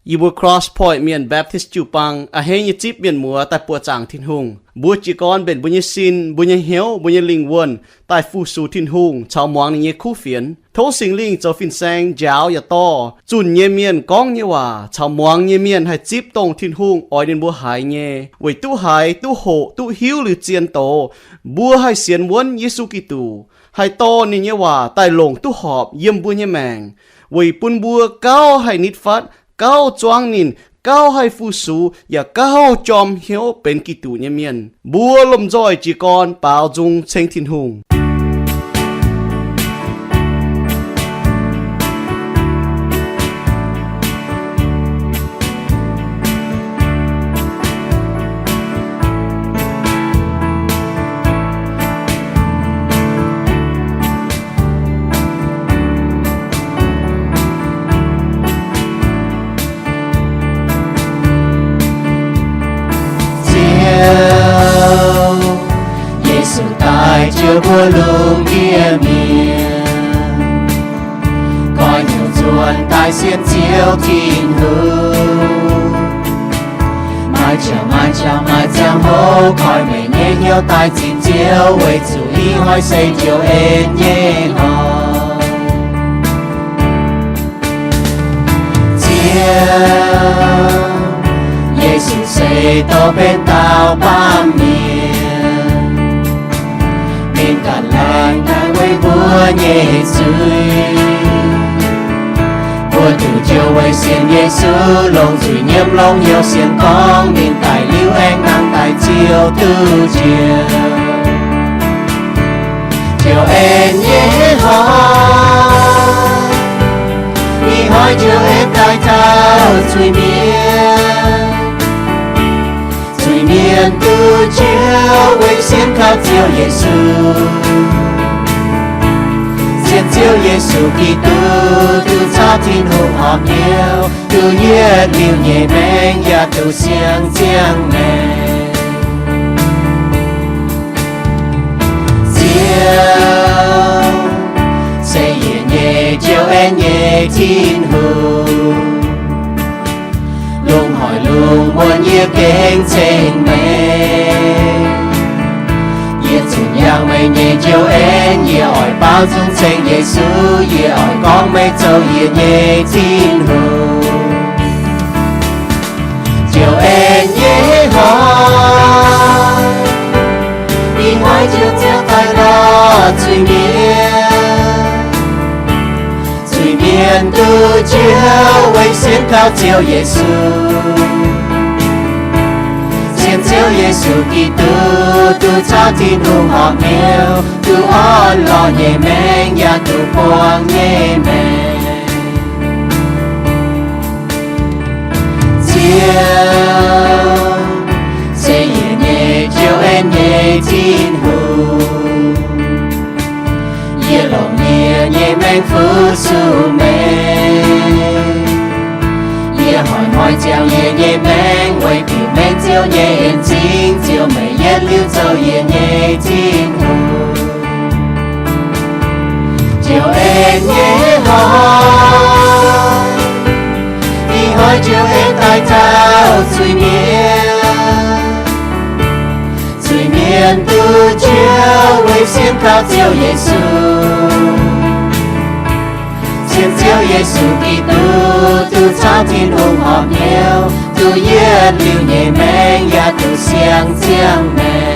Yie mbuo Cross Point Mienh Baptist jiu-baang a'hneiv nyei zipv mienh muoz daaih buoqc zaangc Tin-Hungh. Mbuo jiez gorn mbenc mbuo nyei sin, mbuo nyei hnyouv, mbuo nyei lingh wuonh daaih fu-sux Tin-Hungh caux muangx ninh nyei kuv fienx. Tov Singx Lingh zoux fin-saeng njaaux yaac dorh zunh nyei mienh gorngv nyei waac caux muangx nyei mienh haih zipv dongh Tin-Hungh oix ninh mbuo haiz nyei, weic duqv haiz, duqv hoqc, duqv hiuv liuz zien doz, mbuo haih sienx wuonv Yesu Giduc, haih dorh ninh nyei waac daaih longc duqv horpc yiem mbuo nyei maengc, weic bun mbuo gauh haih nitv fatv, gauh zuangv ninh, gauh haih fu-sux, yaac gauh jorm hnyouv benx Giduc nyei mienh. Mbuo lomh nzoih jiez gorn baaux nzung ceng Tin-Hungh. Ziouv, Yesu daaih jouv mbuo lungh ndiev mienh, koi hnyouv nzuonx daaih sienx Ziouv Tin-Hungh. Maaih qangx maaih qangx maaih ziangh hoc koi meih nyei hnyouv daaih zipv Ziouv, weic zuqc ih hnoi se Ziouv en nyei hnoi. Ziouv, Yesu se dorh benx dauh baamh mienh, ninh ganh laengz daaih weic mbuo nyei zuiz. Mbuo duqv Ziouv weic sienx Yesu longc zuiz nyiemv longc hnyouv sienx gorngv ninh daic liuz aengx nangh daaih Ziouv duqv njoux. Ziouv en nyei hnoi, ih hnoi Ziouv en daaih taux zuiz-mienh. Zuiz-mienh duqv Ziouv weic sienx kaux Ziouv Yesu. Sienx Ziouv Yesu Giduc duqv caux Tin-Hungh horpc hnyouv, duqv yietc liuz nyei maengc yaac duqv siang ziangh maengc. Ziouv se yie nyei Ziouv, en nyei Tin-Hungh. Lungh hoic lungh muonz yie gengh ceng meih. Yie zunc yangh meih nyei njoux en, yie oix baaux nzung ceng Yesu, yie oix gorngv meih zoux yie nyei Tin-Hungh. Ziouv en nyei hnoi, ih hnoi Ziouv ziouc daaih lorz zuiz-mienh. Zuiz-mienh duqv Ziouv weic sienx kaux Ziouv Yesu. Sienx Ziouv Yesu Giduc duqv caux Tin-Hungh horpc hnyouv, duqv orn-lorqc nyei maengc yaac duqv buangh nyei maengc. Ziouv se yie nyei Ziouv, en nyei Tin-Hungh. Yie longc yie nyei maengc fu-sux meih. Yie hnoi-hnoi ziangh yie nyei maengc weic bieqc maengc Ziouv nyei en zingh. Ziouv, meih yietc liuz zoux yie nyei Tin-Hungh. Ziouv en nyei hnoi, ih hnoi Ziouv en daaih taux zuiz-mienh. Zuiz-mienh duqv Ziouv weic sienx kaux Ziouv Yesu. Sienx Ziouv Yesu Giduc duqv caux Tin-Hungh horpc hnyouv, duqv yietc liuz nyei maengc yaac duqv siang ziangh maengc.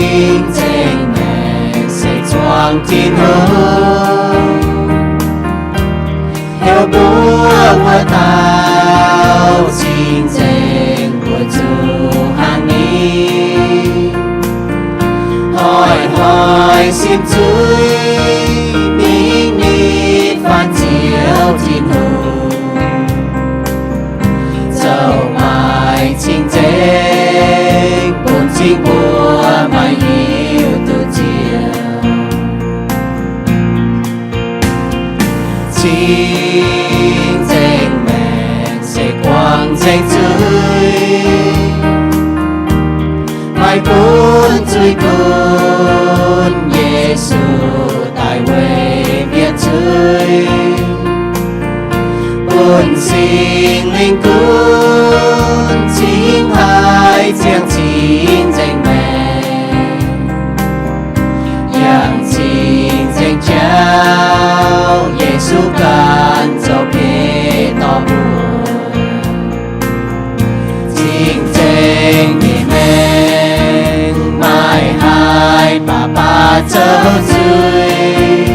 Cing-nzengc maengc se zuangx Tin-Hungh, heuc mbuo wuov dauh cing-nzengc mbuo zuqc hnangv ni. Hnoi-hnoi simv zuiz mingh nitv faanv Ziouv Tin-Hungh, zoux maaih cing-nzengc bun cing Bun zuiz-gunv Yesu daaih weic mienh zuiz, bun Singx Lingh gunv cingx haiz ziangh cing nzengc maengc, yangh cing nzengc jauv Yesu ganh zoux biei dorh mbuo. Cing-nzengc nyei maengc maaih haaix baac baac zoux zuiz,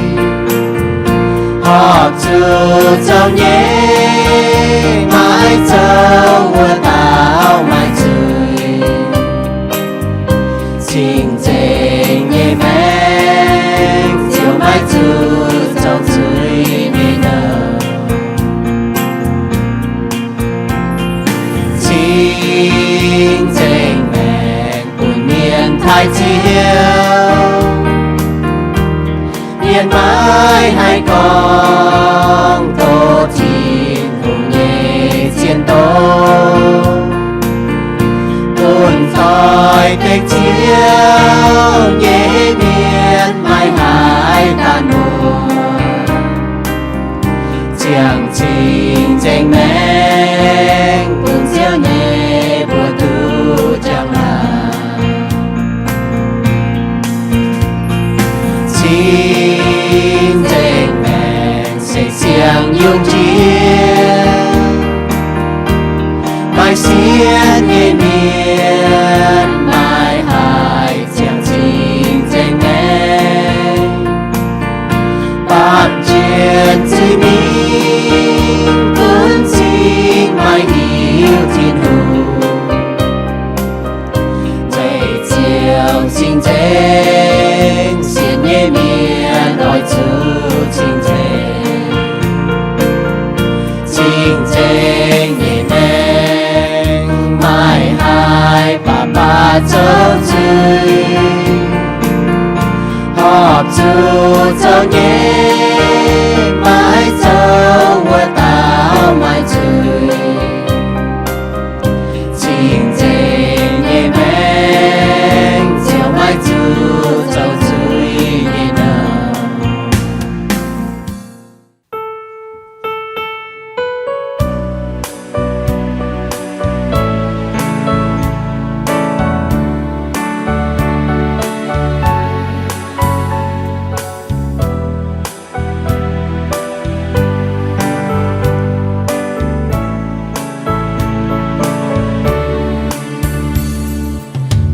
horpc zuqc zoux nyei maiv zoux wuov dauh maaih zuiz. Cing-nzengc nyei maengc ziouc maiv zuqc zoux zuiz nyei nouh. Cing-nzengc maengc bun mienh taaih ziouv, mienh maiv haih gorngv tov Tin-Hungh nyei cien ndoqv, bun doix-dekc Ziouv nyei mienh maiv haih daanh muoz. Ziangh cing-nzengc maengc bun Ziouv nyei mbuox duqv jangx laangc. Cing-nzengc maengc se siang-yungh jiex, maaih sienx nyei mienh maiv haih ziangh cing-nzengc maengc, baamh jien zuiz-mingh gunv cingx maiv hiuv Tin-Hungh. Weic ziouc cing-nzengc sienx nyei mienh oix zuqc cing-nzengc. Cing-nzengc nyei maengc maaih haaix baac baac zoux zuiz, horpc zuqc zoux nyei maiv zoux wuov dauh maaih zuiz. Cing-nzengc nyei maengc ziouc maiv zuqc zoux zuiz nyei nouh.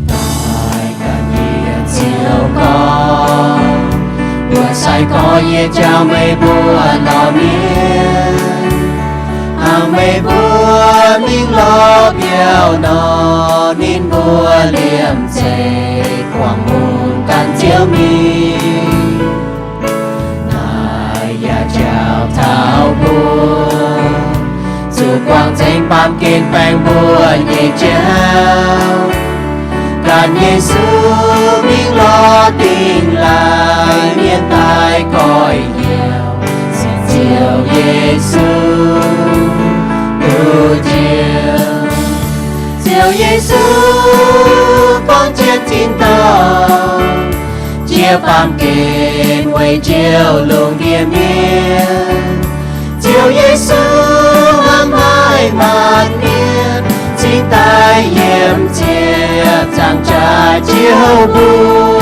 Daaih ganh yie ziouc gorngv, mbuo sai-gorx yie jauv meih mbuo lorz mienh, hnangv meih mbuo mingh lorz biauv nor, ninh mbuo liemh zeih guangc hungh gan Ziouv mingh. Naaiv yaac jauv taux mbuo zuqc guangc nzengc baamh gen baengh mbuo nyei jauv. Ganh Yesu mingh lorz dingh laaih, mienh daaih goiv heuc Ziouv Yesu duqv njoux. Ziouv Yesu gorngv jienv tin-dorngh, jiex baamh gen weic Ziouv lungh ndiev mienh. Ziouv Yesu hnamv haic maanc mienh, cingx daaih yiem ziepc nzaangc jaax Ziouv mbuo.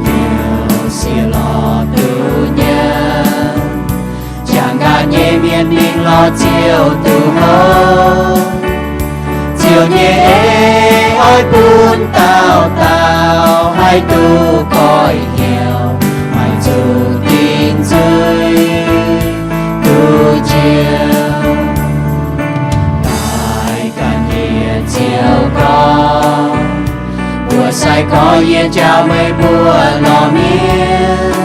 Heuc sieqv lorz duqv nyanc, jangx nqaatv nyei mienh mingh lorz Ziouv duqv hopv. Ziouv nyei en oix bun dauh dauh haih duqv goiv heuc, maiv zuqc dingc nzuih duqv njoux. Daaih ganh yie ziouc gorngv, mbuo sai-gorx yie jauv meih mbuo lorz mienh,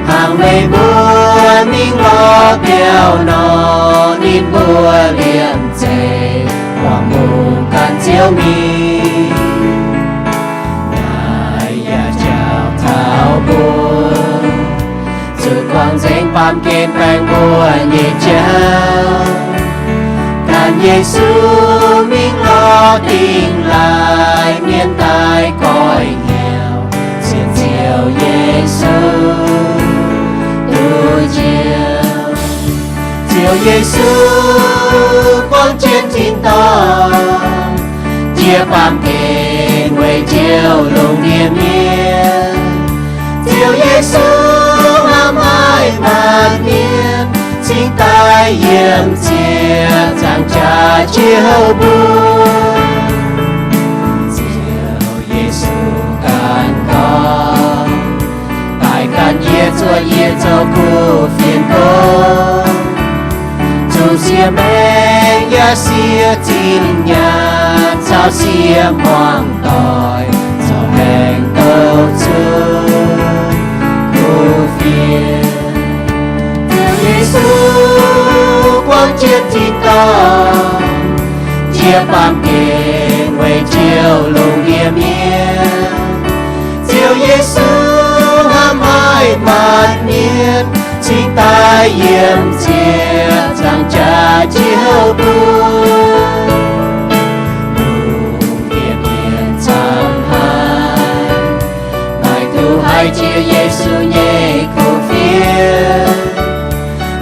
hnangv meih mbuo mingh lorz biauv nor, ninh mbuo liemh zeih guangc hungh gan Ziouv mingh. Naaiv yaac jauv taux mbuo zuqc guangc nzengc baamh gen baengh mbuo nyei jauv. Ganh Yesu mingh lorz dingh laaih, Yesu buangv jienv tin-dorngh, jiex baamh gen weic njoux lungh ndiev mienh. Ziouv Yesu hnamv haic maanc mienh, cingx daaih yiem ziec zaangc jaax jiex houv mbuo. Ziouv Yesu ganh gorngv, daaih gan yie zuov yie zoux kuv fienx gorngv, zuqc sie maengc yaac sie zinh nyaanh, caux sie muangx doic zoux haengh douh cuotv kuv fienx. Ziouv Yesu buangv jienv tin-dorngh, jiex baamh gen weic njoux lungh ndiev mienh. Ziouv Yesu hnamv haic maanc mienh, cingx daaih yiem ziec zaangc jaax jiex houv mbuo. Lungh ndiev mienh camv haic, maiv duqv haiz jiex Yesu nyei kuv fienx.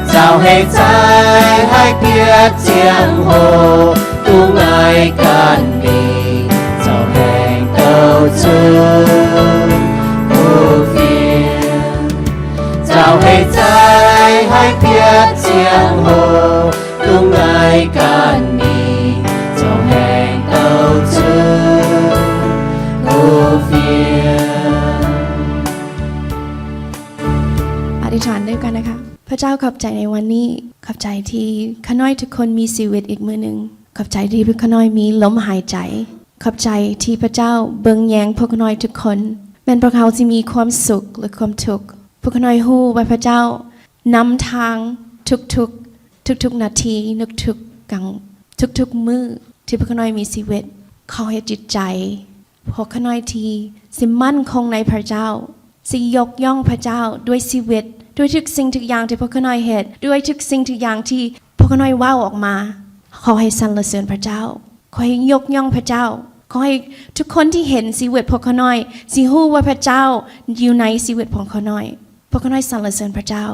Nzauh heix zaih haih piatv ziangh hoc, dungx ngaih ganh mingh zoux haengh douh cuotv kuv fienx. Nzauh heix zaih haih piatv ziangh hoc, dungx ngaih ganh mingh zoux haengh douh cuotv kuv fienx. อธิษฐานด้วยกันนะคะ พระเจ้าขอบใจในวันนี้ ขอบใจที่ข้าน้อยทุกคนมีชีวิตอีกมื้อหนึ่ง ขอบใจที่ข้าน้อยมีลมหายใจ ขอบใจที่พระเจ้าเบิ่งแยงพวกข้าน้อยทุกคน แม้นพวกเขาจะมีความสุขหรือความทุกข์ พวกข้าน้อยฮู้ว่าพระเจ้านำทางทุกๆ ทุกๆ นาที ทุกๆ กลาง ทุกๆ มื้อที่พวกข้าน้อยมีชีวิต ขอให้จิตใจ พวกข้าน้อยที่สิมั่นคงในพระเจ้า สิยกย่องพระเจ้าด้วยชีวิต ด้วยทุกสิ่งทุกอย่างที่พวกข้าน้อยเฮ็ด ด้วยทุกสิ่งทุกอย่างที่พวกข้าน้อยเว้าออกมา ขอให้สรรเสริญพระเจ้า ขอให้ยกย่องพระเจ้า ขอให้ทุกคนที่เห็นชีวิตพวกข้าน้อย สิฮู้ว่าพระเจ้าอยู่ในชีวิตของข้าน้อย พวกข้าน้อยสรรเสริญพระเจ้า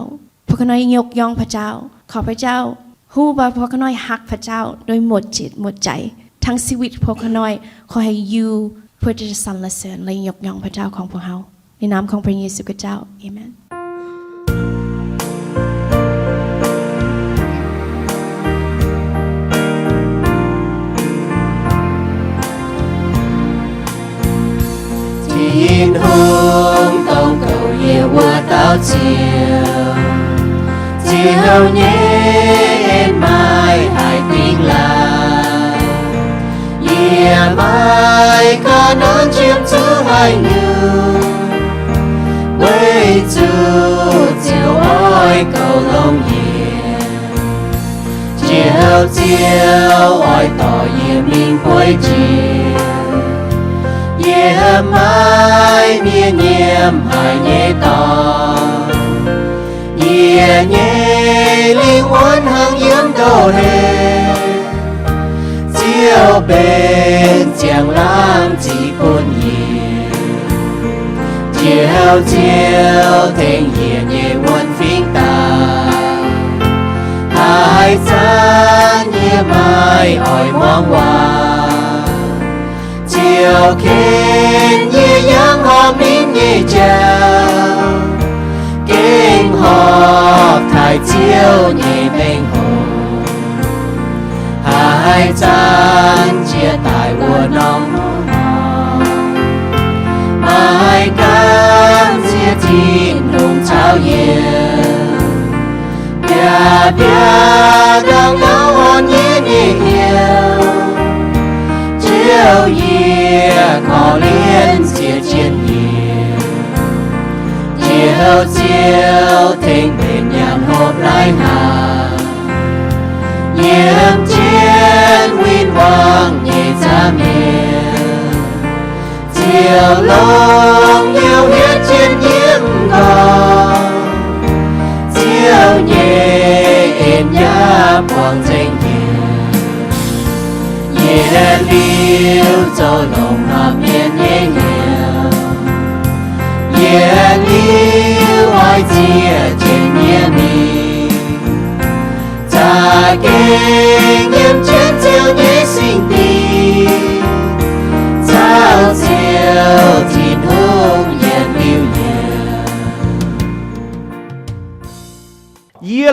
พวกข้าน้อยยกย่องพระเจ้า ขอพระเจ้าฮู้ว่าพวกข้าน้อยฮักพระเจ้าด้วยหมดจิตหมดใจ ทั้งชีวิตพวกข้าน้อย ขอให้อยู่เพื่อที่จะสรรเสริญและยกย่องพระเจ้าของพวกเฮา ในนามของพระเยซูคริสต์เจ้า อาเมน Tin-Hungh dongh kouv yie wuov dauh Ziouv, Ziouv nyei en maaih haaix dingh laanh. Yie maiv ganh norm qiemx zuqc haaix nyungc, weic zuqc Ziouv oix kouv longx yie. Ziouv, Ziouv oix dorh yie mingh bueix jiex, yie maiv mienh nyiemc haic nyei dorngx. Yie nyei lingh wuonx hnangv yiem ndoh heh, Ziouv benx ziangh laangz ziqc bun yie. Ziouv, Ziouv tengx yie nyei wuonx fingx daaih, haaix zanc yie maiv oix muangx waac. Ziouv ken yie yangh horpc ninh nyei jauv, gengh horpc taaih Ziouv nyei mengh hoc. Haaix zanc jiex daaih wuov norm, maiv gaamv ziex Tin-Hungh caux yie, biaav-biaav ndaangc gauh orn yie nyei hnyouv. Ziouv, yie korv-lienh ziex jienv yie. Ziouv, Ziouv tengx mbenc nyaanh hopv laaix hnaangx, yiem jienv win-wangv nyei nzangc mienh. Ziouv longc hnyouv hietv jienv yie nqorngv, Ziouv nyei en yaac buangh nzengc yie. Yie liuz zoux longc haaix mienh nyei hnyouv, yie liuz oix ziec jienv yie mingh. Zanc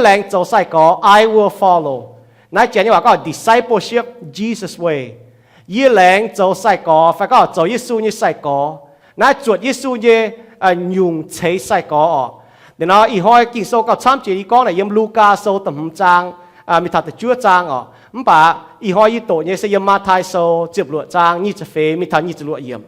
Laengz zoux sai-gorx, I will follow. Naaiv Janx nyei waac gorngv discipleship, Jesus way. Yie laengz zoux sai-gorx, fai gorngv zoux Yesu nyei sai-gorx. Naaiv zuotc Yesu nyei nyungc ceix sai-gorx oc. Liuz nor ih hnoi Ging-Sou gauh camv jiex yie gorngv naaic yiem Lugaa Sou da'hmz zaang mingh taux da'juov zaang oc. Mv baac ih hnoi yie doqc nyei se yiem Matv^tai Sou ziepc luoqc zaang nyic ziepc feix mingh taux nyic ziepc luoqc yiemc.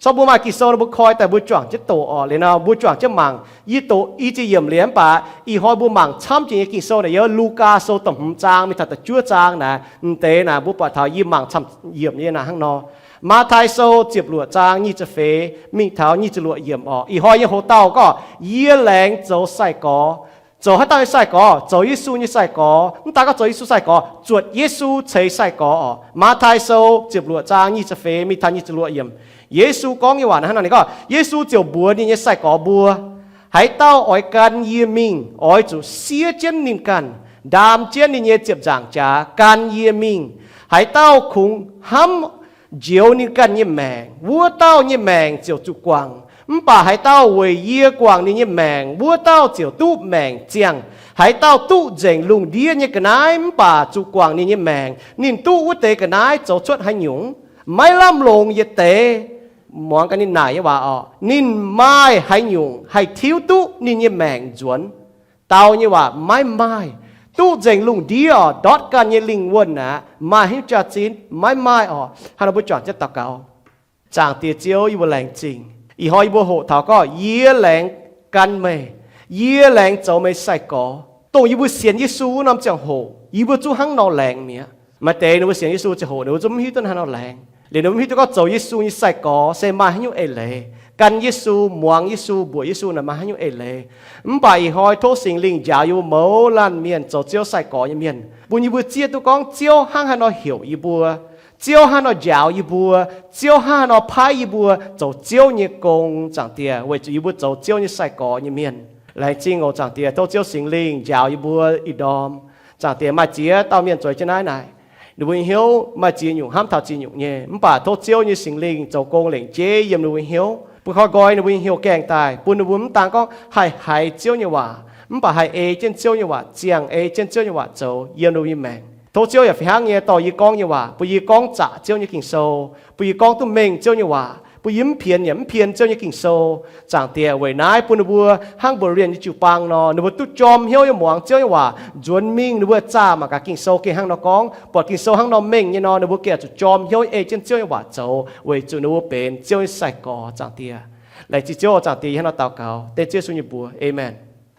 So mbuo maaih Ging-Sou nor mbuo koi daaih mbuo juangc jienv doqc oc. Liuz nor mbuo juangc jienv mangc. Yie doqc i ziex yiemc liuz, mv baac ih hnoi mbuo mangc camv jiex nyei Ging-Sou naaic yiem Lugaa Sou da'hmz zaang mingh taux da'juov zaang naaic. M'deix naaic mbuo buatc taux yie mangc camv yiemc nyei naaic hnangv nor. Matv^tai Sou ziepc luoqc zaang nyic ziepc feix mingh taux nyic ziepc luoqc yiemc oc. Ih hnoi nyei hoc-dauh gorngv, Yie laengz zoux sai-gorx. Zoux haaix dauh nyei sai-gorx? Zoux Yesu nyei sai-gorx. Mv daaih gorngv zoux Yesu sai-gorx, zuotc Yesu ceix sai-gorx oc. Matv^tai Sou ziepc luoqc zaang nyic ziepc feix mingh taux nyic ziepc luoqc yiemc. Yesu gorngv nyei waac hnangv nor, ninh gorngv, Yesu ziouc mbuox ninh nyei sai-gorx mbuo, Haaix dauh oix gan yie mingh, oix zuqc siev jienv ninh ganh, ndaam jienv ninh nyei ziepc nzaangc jaax gan yie mingh. Haaix dauh kungx hnamv njoux ninh ganh nyei maengc, wuov dauh nyei maengc ziouc zuqc guangc. Mv baac haaix dauh weic yie guangc ninh nyei maengc, wuov dauh ziouc duqv maengc ziangh. Haaix dauh duqv nzengc lungh ndiev nyei ga'naaiv mv baac zuqc guangc ninh nyei maengc, ninh duqv wuov deix ga'naaiv zoux cuotv haaix nyungc? Maiv lamh longx yietc deix. Muangx gaax ninh naaic nyei waac oc. Ninh maaih haaix nyungc haih tiuv duqv ninh nyei maengc nzuonx? Dau nyei waac, maiv maaih. Duqv nzengc lungh ndiev oc, ndortv ganh nyei lingh wuonh aqv, maaih haaix nyungc jaax-zinh? Maiv maaih oc. Hnangv nor mbuo juangc jienv daux gaux. Zaangc Diex Ziouv, yie mbuo laengz zingh ih hnoi yie mbuo hoqc taux gorngv, Yie laengz gan meih. Yie laengz zoux meih sai-gorx. Dongh yie mbuo sienx Yesu wuov norm ziangh hoc yie mbuo zungv hnangv nor laengz mi'aqv. Maaih deix ninh mbuo sienx Yesu ziangh hoc ninh mbuo zungv mv hiuv duqv hnangv nor laengz. Liuz ninh mbuo mv hiuv duqv gorngv zoux Yesu nyei sai-gorx se maaih haaix nyungc eix leiz, gan Yesu, muangx Yesu, mbuoqc Yesu naaic maaih haaix nyungc eix leiz. Mv baac ih hnoi tov Singx Lingh njaaux yie mbuo mouz laanh mienh zoux Ziouv sai-gorx nyei mienh, bun yie mbuo zieqv duqv gorngv Ziouv hnangv haaix nor heuc yie mbuo, Ziouv hnangv haaix nor njaaux yie mbuo, Ziouv hnangv haaix nor paaiv yie mbuo zoux Ziouv nyei gong, Zaangc Diex, weic zuqc yie mbuo zoux Ziouv nyei sai-gorx nyei mienh. Laengz zingh oc, Zaangc Diex, tov Ziouv Singx Lingh njaaux yie mbuo ih ndorm. Zaangc Diex, maaih ziex dauh mienh zueiz jienv naaiv naaic, ninh mbuo nyei hnyouv maaih ziex nyungc hnamv taux ziex nyungc nyei, mv baac tov Ziouv nyei Singx Lingh zoux gong lengc jeiv yiem ninh mbuo nyei hnyouv, bun koi nqoi ninh mbuo nyei hnyouv gaengh daaih, bun ninh mbuo mv daan gorngv haih haiz Ziouv nyei waac, mv baac haih ei jienv Ziouv nyei waac ziangh, ei jienv Ziouv nyei waac zoux yiem ninh mbuo nyei maengc. Tov Ziouv yaac fih hnangv nyei dorh yie gorngv nyei waac bun yie gorngv zaqc Ziouv nyei Ging-Sou, bun yie gorngv duqv mengh Ziouv nyei waac, bun yie mv pienx yaac mv pien Ziouv nyei Ging-Sou. Zaangc Diex, weic naaiv bun ninh mbuo hnangv Berean nyei jiu-baang nor, ninh mbuo duqv jorm hnyouv nyei muangx Ziouv nyei waac nzuonx mingh, ninh mbuo zaah mangc gaax Ging-Sou gengh hnangv nor gorngv, buatc Ging-Sou hnangv nor mengh nyei nor, ninh mbuo gengh zuqc jorm hnyouv ei jienv Ziouv nyei waac zoux weic zuqc ninh mbuo benx Ziouv nyei sai-gorx, Zaangc Diex. Laengz zingh Ziouv, Zaangc Diex, hnangv nor daux gaux dengv Ziouv Yesu nyei mbuox, aamen.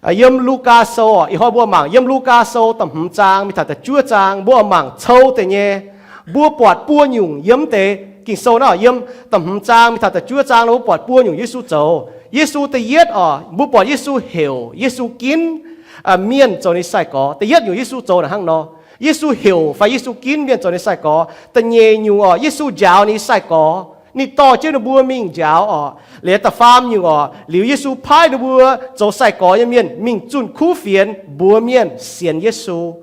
Yiem Lugaa Sou, ih hnoi mbuo mangc yiem Lugaa Sou da'hmz zaang mingh taux da'juov zaang, mbuo mangc cou deix nyei. Mbuo buatc buo nyungc yiem deix Ging-Sou naaiv, yiem da'hmz zaang mingh taux da'juov zaang nor, mbuo buatc buo nyungc Yesu zoux. Yesu da'yietv oc, mbuo buatc Yesu heuc, Yesu ginv mienh zoux ninh sai-gorx. Da'yietv nyungc Yesu zoux naaic hnangv nor. Yesu heuc fai Yesu ginv mienh zoux ninh sai-gorx. Da'nyeic nyungc oc, Yesu njaaux ninh sai-gorx, ninh dorh jienv ninh mbuo mingh njaaux oc. Liuz da'faam nyungc oc, liuz Yesu paaiv ninh mbuo zoux sai-gorx nyei mienh mingh zunh kuv fienx mbuox mienh sienx Yesu.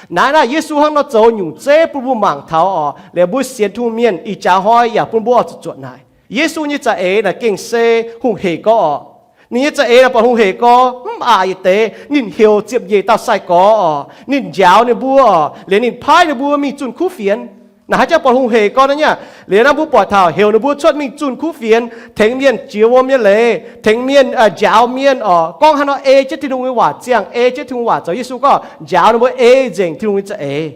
Naaiv naaiv Yesu hnangv nor zoux nyungc zeiv bun mbuo mangc taux oc. Liuz mbuo sienx Tin-Hungh mienh ih jaax hnoi yaac bun mbuo oix zuqc zuotc naaic. Yesu nyei za'eix naaic gengh se hungh hec gorx oc. Ninh nyei za'eix naaic buatc hungh hec gorx, mv aqc yietc deix. Ninh heuc ziepc nyeic dauh sai-gorx oc, ninh njaaux ninh mbuo oc, liuz ninh paaiv ninh mbuo mingh zunh kuv fienx. Naaic haaix jauv buatc hungh hec gorx naaiv nyei aqv. Liuz naaiv mbuo buatc taux heuc ninh mbuo cuotv mingh zunh kuv fienx, tengx mienh jiex wuom nyei leiz, tengx mienh njaaux mienh oc, gorngv haaix nor ei jienv Tin-Hungh nyei waac ziangh, ei jienv Tin-Hungh waac zoux. Yesu gorngv njaaux ninh mbuo ei nzengc Tin-Hungh nyei za'eix.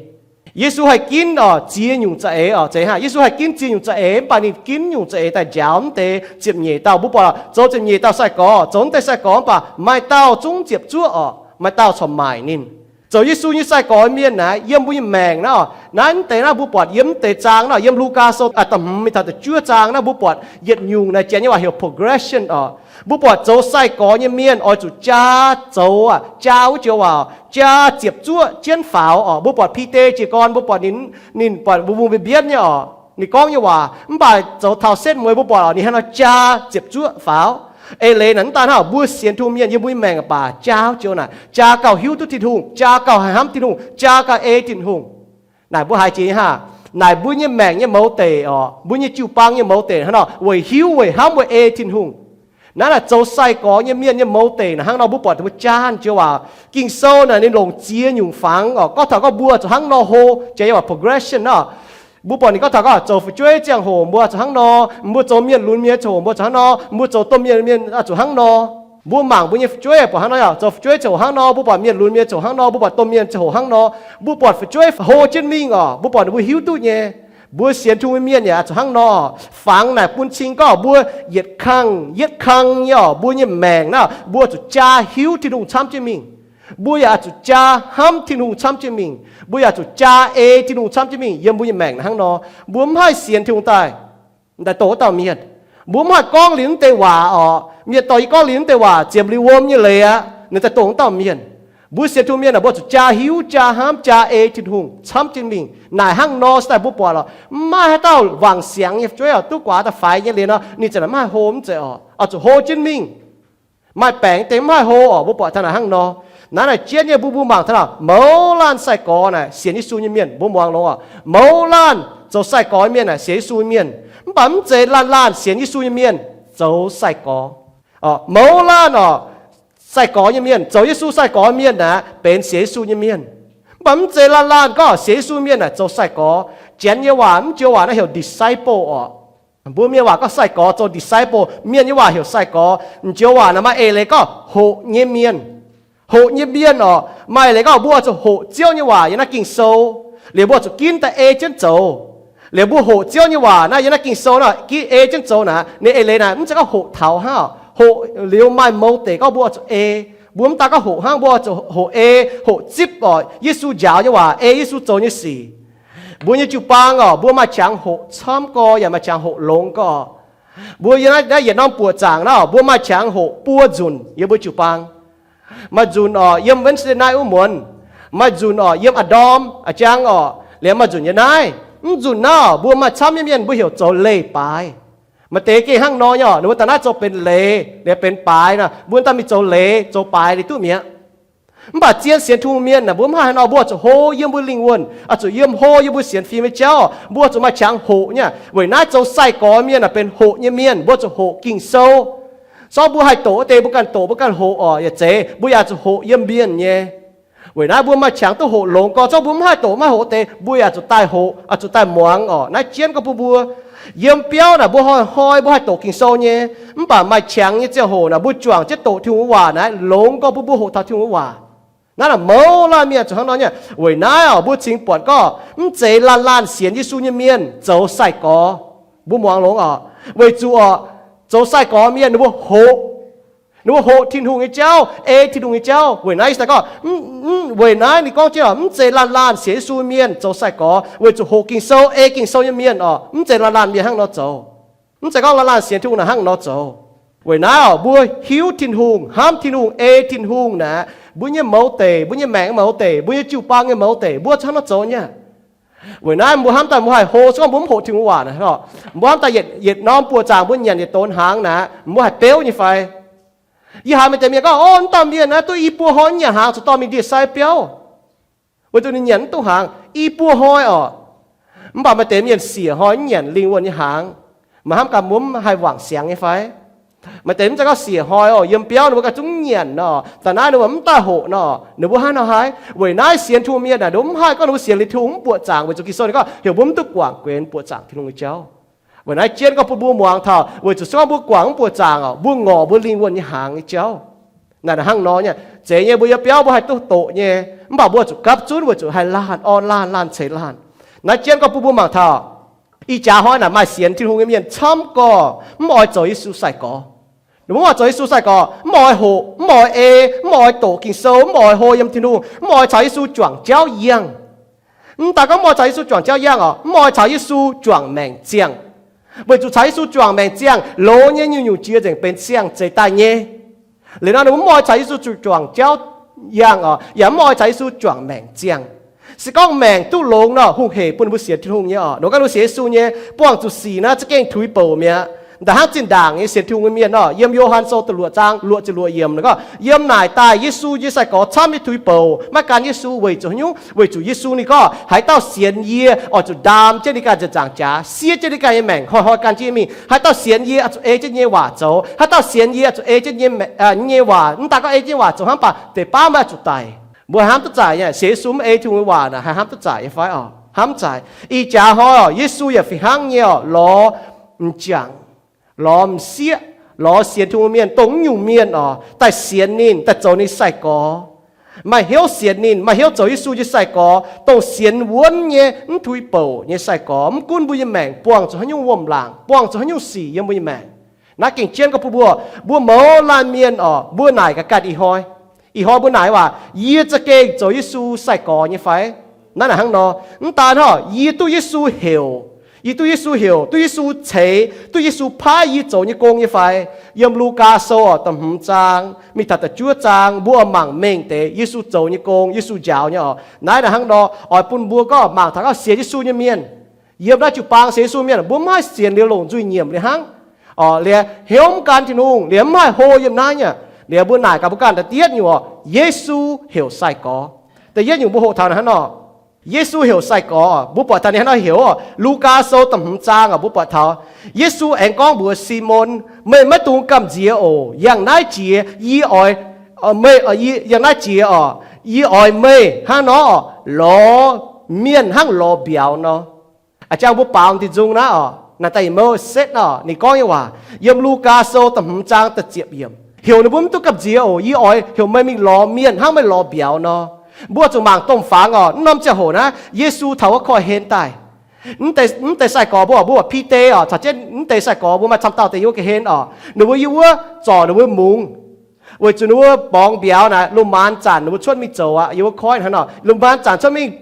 Yesu haih ginv oc ziex nyungc za'eix oc, zeiz hnangv. Yesu haih ginv ziex nyungc za'eix, mv baac ninh ginv nyungc za'eix daaih njaaux mv deix ziepc nyeic dauh. Mbuo buatc zoux ziepc nyeic dauh sai-gorx, zoux mv deix sai-gorx, mv baac maaih dauh zungv ziepc zuoqv oc, maaih dauh corc maaic ninh. Zoux Yesu nyei sai-gorx mienh naaiv yiem mbuo nyei maengc naaiv oc, naaiv mv deix naaiv mbuo buatc yiem mv deix zaang naaiv, yiem Lugaa Sou da'hmz mingh taux da'juov zaang naaiv mbuo buatc yietc nyungc naaic Janx nyei waac heuc progression oc. Mbuo buatc zoux sai-gorx nyei mienh oix zuqc jaa zoux aqv, jaa wuov joux waac, jaa ziepc zuoqv jienv faaux oc. Mbuo buatc Bide jiez gorn, mbuo buatc ninh, ninh buatc mbuo mbuo mbienv nyei oc, ninh gorngv nyei waac. Mv baac zoux taux setv mueiz mbuo buatc oc, ninh hnangv nor jaa ziepc zuoqv faaux. Eix leiz naaic mv daan hnangv, mbuo sienx Tin-Hungh mienh yiem mbuo nyei maengc baac jaa wuov joux naaic, jaa gauh hiuv duqv Tin-Hungh, jaa gauh haih hnamv Tin-Hungh, jaa gauh ei Tin-Hungh. Naaic mbuo haiz jiex nyei hnangv. Naaic mbuo nyei maengc nyei mouz deic oc, mbuo nyei jiu-baang nyei mouz deic hnangv nor weic hiuv, weic hnamv, weic ei Tin-Hungh. Naaiv naaic zoux sai-gorx nyei mienh nyei mouz deic naaic hnangv nor, mbuo buatc ninh mbuo jaa Ziouv waac. Ging-Sou naaic ninh longc ziex nyungc fangx oc. Gorngv taux gorngv mbuo zuqc hnangv nor hlo, jiex nyei waac progression oc. Mbuo buatc ninh gorngv taux gorngv zoux fu'jueiv ziangh hoc mbuo zuqc hnangv nor, mbuo zoux mienh lunx mienh ziangh hoc mbuo zuqc hnangv nor, mbuo zoux domh mienh mienh zuqc hnangv nor. Mbuo mangc mbuo nyei fu'jueiv buatc hnangv nor, zoux fu'jueiv ziangh hoc hnangv nor, mbuo buatc mienh lunx mienh ziangh hoc hnangv nor, mbuo buatc domh mienh ziangh hoc hnangv nor. Mbuo buatc fu'jueiv hlo jienv mingh oc, mbuo buatc ninh mbuo hiuv duqv nyei. Mbuo sienx Tin-Hungh mienh yaac zuqc hnangv nor. Fangx naaic bun cing gorngv mbuo yietc kang yietc kang nyei oc, mbuo nyei maengc naaiv mbuo zuqc jaa hiuv Tin-Hungh camv jienv mingh. Mbuo yaac zuqc jaa hnamv Tin-Hungh camv jienv mingh. Mbuo yaac zuqc jaa ei Tin-Hungh camv jienv mingh yiem mbuo nyei maengc hnangv nor. Mbuo mv haih sienx Tin-Hungh daaih, daaih doqc wuov dauh mienh. Mbuo mv haih gorngv liuz wuov deix waac oc. Mienh dorh yie gorngv liuz wuov deix waac ziemx liuz wuom nyei leiz aqv, ninh daaih doqc wuov dauh mienh. Mbuo sienx Tin-Hungh mienh aah, mbuo zuqc jaa hiuv, jaa hnamv, jaa ei Tin-Hungh camv jienv mingh. Naaic hnangv nor se daaih mbuo buatc oc, mv maaih haaix dauh wangc siangx nyei fu'jueiv oc, duqv guaax daaih faix nyei liuz nor, ninh ziouc mv haih hlo mv zeiz oc. Oix zuqc hlo jienv mingh. Maaih baengc deix mv haih hlo oc. Mbuo buatc taux naaic hnangv nor. Naaiv naaic jienv nyei mbuo, mbuo mangc taux naaic mouz laanh sai-gorx naaic sienx Yesu nyei mienh, mbuo muangx longx oc. Mouz laanh zoux sai-gorx mienh naaic sienx Yesu nyei mienh. Mv baac mv zeiz laanh laanh sienx Yesu nyei mienh zoux sai-gorx. Mouz laanh oc, sai-gorx nyei mienh, zoux Yesu sai-gorx mienh naaic benx sienx Yesu nyei mienh. Mv baac mv zeiz laanh laanh gorngv sienx Yesu mienh naaic zoux sai-gorx. Janx nyei waac mv joux waac naaiv heuc disciple oc. Mbuo mienh waac gorngv sai-gorx zoux disciple, mienh nyei waac heuc sai-gorx. M'joux waac naaic maaih eix leiz gorngv hoqc nyei mienh. Hoqc nyei mienh oc, maaih eix leiz gorngv mbuo oix zuqc hoqc Ziouv nyei waac yiem naaiv Ging-Sou, liuz mbuo zuqc ginv daaih ei jienv zoux. Liuz mbuo hoqc Ziouv nyei waac naaiv yiem naaiv Ging-Sou naaic, ginv ei jienv zoux naaic, ninh eix leiz naaic mv zeiz gorngv hoqc taux hnangv oc. Hoqc liuz maaih mouz deic gorngv mbuo oix zuqc ei. Mbuo mv daan gorngv hoqc hnangv, mbuo oix zuqc hoqc ei, hoqc zipv oc Yesu njaaux nyei waac, ei Yesu zoux nyei sic. Mbuo nyei jiu-baang oc, mbuo maaih qangx hoqc camv gorx yaac maaih qangx hoqc longx gorx. Mbuo yiem naaiv yietc norm buoqc zaangc naaiv oc, mbuo maaih qangx hoqc buo nzunc yiem mbuo jiu-baang. Maaih nzunc oc yiem Wednesday night wuov muonz, maaih nzunc oc yiem a'ndorm a'jang oc, liemh maaih nzunc yiem naaiv. Mv nzunc naaiv oc, mbuo maaih camv nyei mienh mbuo heuc zoux leiz-baaix. Maaih deix gengh hnangv nor nyei oc, ninh mbuo daaih naaiv zoux benx leiz, liemh benx baaix nor, mbuo daaih mingh zoux leiz zoux baaix liuz duqv mi'aqv. Mv baac zien sienx Tin-Hungh mienh naaic, mbuo mv haih haaix nor, mbuo zuqc hlo yiem mbuo lingh wuonh, oix zuqc yiem hlo yiem mbuo sienx fim nyei jauv, mbuo zuqc maaih qangx hoqc nyei. Weic naaiv zoux sai-gorx mienh naaic benx hoqc nyei mienh, mbuo zuqc hoqc Ging-Sou. Zorqv mbuo haih doqc wuov deix mbuo ganh doqc, mbuo ganh hoqc oc, yaac zeiz mbuo yaac zuqc hoqc yiem mienh nyei. Weic naaiv mbuo maaih qangx duqv hoqc longx gorx, zorqv mbuo mv haih doqc mv haih hoqc deix, mbuo yaac zuqc daaih hoqc, oix zuqc daaih muangx oc. Naaiv jienv gorngv bun mbuo yiem biauv naaic mbuo hnoi-hnoi mbuo haih doqc Ging-Sou nyei. Mv baac maaih qangx nyei ziangh hoc naaic mbuo juangc jienv doqc Tin-Hungh waac naaiv, longx gorx bun mbuo hoqc taux Tin-Hungh waac. Naaiv naaic mouz laanh mienh zuqc hnangv nor nyei. Weic naaiv oc, mbuo cingx buatc gorngv mv zeiz laanh laanh sienx Yesu nyei mienh zoux sai-gorx. Mbuo muangx longx oc. Weic zuqc oc, zoux sai-gorx mienh ninh mbuo hoqc, ninh mbuo hoqc Tin-Hungh nyei jauv, ei Tin-Hungh nyei jauv. Weic naaiv ih zanc gorngv, weic naaiv ninh gorngv jienv oc, mv zeiz laanh laanh sienx Yesu mienh zoux sai-gorx, weic zuqc hoqc Ging-Sou, ei Ging-Sou nyei mienh oc, mv zeiz laanh laanh mienh hnangv nor zoux. Mv zeiz gorngv laanh laanh sienx Tin-Hungh naaic hnangv nor zoux. Weic naaiv oc, mbuo hiuv Tin-Hungh, hnamv Tin-Hungh, ei Tin-Hungh naaic, mbuo nyei mouz deic, mbuo nyei maengc mouz deic, mbuo nyei jiu-baang nyei mouz deic, mbuo hnangv nor zoux nyei. Weic naaiv mbuo hnamv daaih mbuo haih hlo, se gorngv mbuo mv hoqc Tin-Hungh waac naaic, mbuo hnamv daaih yietc norm buoqc zaangc mbuo nyanc yietc donx hnaangx naaic, mbuo haih beuv nyei fai? Yie haiz maaih deix mienh gorngv, o, wuov dauh mienh naaiv duqv i buo hnoi mv nyanc hnaangx, zuqc dorh mingh ndie-sai biauv, weic zuqc ninh nyanc mv duqv hnaangx i buo hnoi oc. Mv baac maaih deix mienh siec hnoi mv nyanc lingh wuonh nyei hnaangx, maiv hnamv gaax mbuo mv haih wangc siangx nyei fai? Maaih deix mv zeiz gorngv siec hnoi oc, yiem biauv ninh mbuo ganh zungv mv nyanc nor, da'naaiv ninh mbuo mv daaih hoqc nor, ninh mbuo hnangv nor haaix? Weic naaiv sienx Tin-Hungh mienh naaic, ninh mbuo mv haih gorngv ninh mbuo sienx liuz Tin-Hungh mv buoqc zaangc, weic zuqc Ging-Sou ninh gorngv heuc mbuo mv duqv guangc guenx buoqc zaangc Tin-Hungh nyei jauv. Weic naaiv jienv gorngv bun mbuo muangx taux, weic zuqc se gorngv mbuo guangc mv buoqc zaangc oc, mbuo ngorc mbuo lingh wuonh nyei hnaangx nyei jauv. Naaic hnangv nor nyei, zeiz nyei mbuo yiem biauv mbuo haih duqv doqc nyei, mv baac mbuo zuqc gapv zunv weic zuqc haih laanh orn laanh laanh ceix laanh. Naaiv jienv gorngv bun mbuo mangc taux, ih jaax hnoi naaic maaih sienx Tin-Hungh nyei mienh camv gorx mv oix zoux Yesu sai-gorx. Ninh mbuo mv oix zoux Yesu sai-gorx, mv oix hoqc, mv oix ei, mv oix doqc Ging-Sou, mv oix hlo yiem Tin-Hungh, mv oix caux Yesu juangc jauv yangh. Mv daan gorngv mv oix caux Yesu juangc jauv yangh oc, mv oix caux Yesu juangc maengc ziangh. Weic zuqc caux Yesu juangc maengc ziangh, loz nyei nyungc-nyungc jiex nzengc benx siang-zeix daaih nyei. Liuz nor ninh mbuo mv oix caux Yesu juangc jauv yangh oc, yaac mv oix caux Yesu juangc maengc ziangh. Se gorngv maengc duqv longx nor, hungh hec bun ninh mbuo sienx Tin-Hungh nyei oc. Ninh mbuo gorngv ninh mbuo sienx Yesu nyei, buangh zuqc sic naaiv za'gengh tuix bouc mi'aqv. Da'hnangv zinh ndaangc nyei sienx Tin-Hungh nyei mienh nor, yiem Yo^han Sou da'luoqc zaang luoqc ziepc luoqc yiemc nor gorngv, yiem naaic daaih Yesu nyei sai-gorx camv nyei tuix bouc maiv gan Yesu weic zuqc haaix nyungc? Weic zuqc Yesu ninh gorngv, haaix dauh sienx yie oix zuqc ndaam jienv ninh ganh nzengc nzaangc jaax, siev jienv ninh ganh nyei maengc, hnoi-hnoi gan jienv mingh. Haaix dauh sienx yie oix zuqc ei jienv nyei waac zoux. Haaix dauh sienx yie oix zuqc ei jienv nyei waac, mv daan gorngv ei jienv nyei waac zoux hnangv, mv baac deix baav maiv zuqc daic. Mbuo hnamv duqv zaaic nyei, sienx Yesu mv ei Tin-Hungh nyei waac naaic, haih hnamv duqv zaaic nyei fai oc? Hnamv zaaic. Ih jaax hnoi oc, Yesu yaac fih hnangv nyei oc, lorz m'jangc, lorz m'sieqv, lorz sienx Tin-Hungh mienh, dongh mv nyungc mienh oc, daaih sienx ninh, daaih zoux ninh sai-gorx. Maaih hnyouv sienx ninh, maaih hnyouv zoux Yesu nyei sai-gorx, dongh sienx wuonv nyei, mv tuix bouc nyei sai-gorx. Mv gunv mbuo nyei maengc buangh zuqc haaix nyungc wuom-laangc, buangh zuqc haaix nyungc sic yiem mbuo nyei maengc, naaiv gengh jienv gorngv bun mbuo, mbuo mouz laanh mienh oc, mbuo naaic ga'ganh ih hnoi. Ih hnoi mbuo naaic waac, yie za'gengh zoux Yesu sai-gorx nyei fai? Naaiv naaic hnangv nor, mv daan hnangv, yie duqv Yesu heuc, yie duqv Yesu heuc, duqv Yesu ceix, duqv Yesu paaiv yie zoux nyei gong nyei fai? Yiem Lugaa Sou oc, da'hmz zaang mingh taux da'juov zaang, mbuo oix mangc mengh deix Yesu zoux nyei gong, Yesu njaaux nyei oc. Naaiv naaic hnangv nor, oix bun mbuo gorngv mangc taux gorngv sienx Yesu nyei mienh, yiem naaiv jiu-baang sienx Yesu mienh, mbuo mv haih sienx liuz longc nzuih nyiemc liuz hnangv oc, liuz hnyouv mv gan Tin-Hungh, liuz mv haih hlo yiem naaiv nyei. Liuz mbuo naaic gaax mbuo ganh da'dietv nyungc oc, Yesu heuc sai-gorx. Da'yietv nyungc mbuo hoqc taux naaic hnangv nor, Yesu heuc sai-gorx, mbuo buatc taux ninh hnangv nor heuc oc. Lugaa Sou da'hmz zaang oc, mbuo buatc taux Yesu aengx gorngv mbuox Simon, meih maiv dungx gamh nziex oc. Yangh naaiv jiex yie oix, meih, yangh naaiv jiex oc, yie oix meih hnangv nor oc, lorz mienh hnangv lorz mbiauz nor. A'jang mbuo baaux dinh nzung naaiv oc, naaic daaih ih mouv setv oc, ninh gorngv nyei waac yiem Lugaa Sou da'hmz zaang da'ziepc yiemc, heuc ninh mbuo mv duqv gamh nziex oc. Yie oix heuc meih mingh lorz mienh hnangv meih lorz mbiauz nor. Mbuo zuqc mangc domh fangx oc, mv norm ziangh hoc naaiv Yesu taux wuov koiv-hlen daaih, mv deix sai-gorx mbuo, mbuo buatc Bide oc, caux jienv mv deix sai-gorx mbuo maaih camv dauh deix yiem wuov ga'hlen oc. Ninh mbuo yiem wuov zorc ninh mbuo mungz, weic zuqc ninh mbuo borngz mbiauz naaic, lungh maanz zanc ninh mbuo cuotv mingh zoux aqv. Yiem wuov koiv hnangv nor, lungh maanz zanc cuotv mingh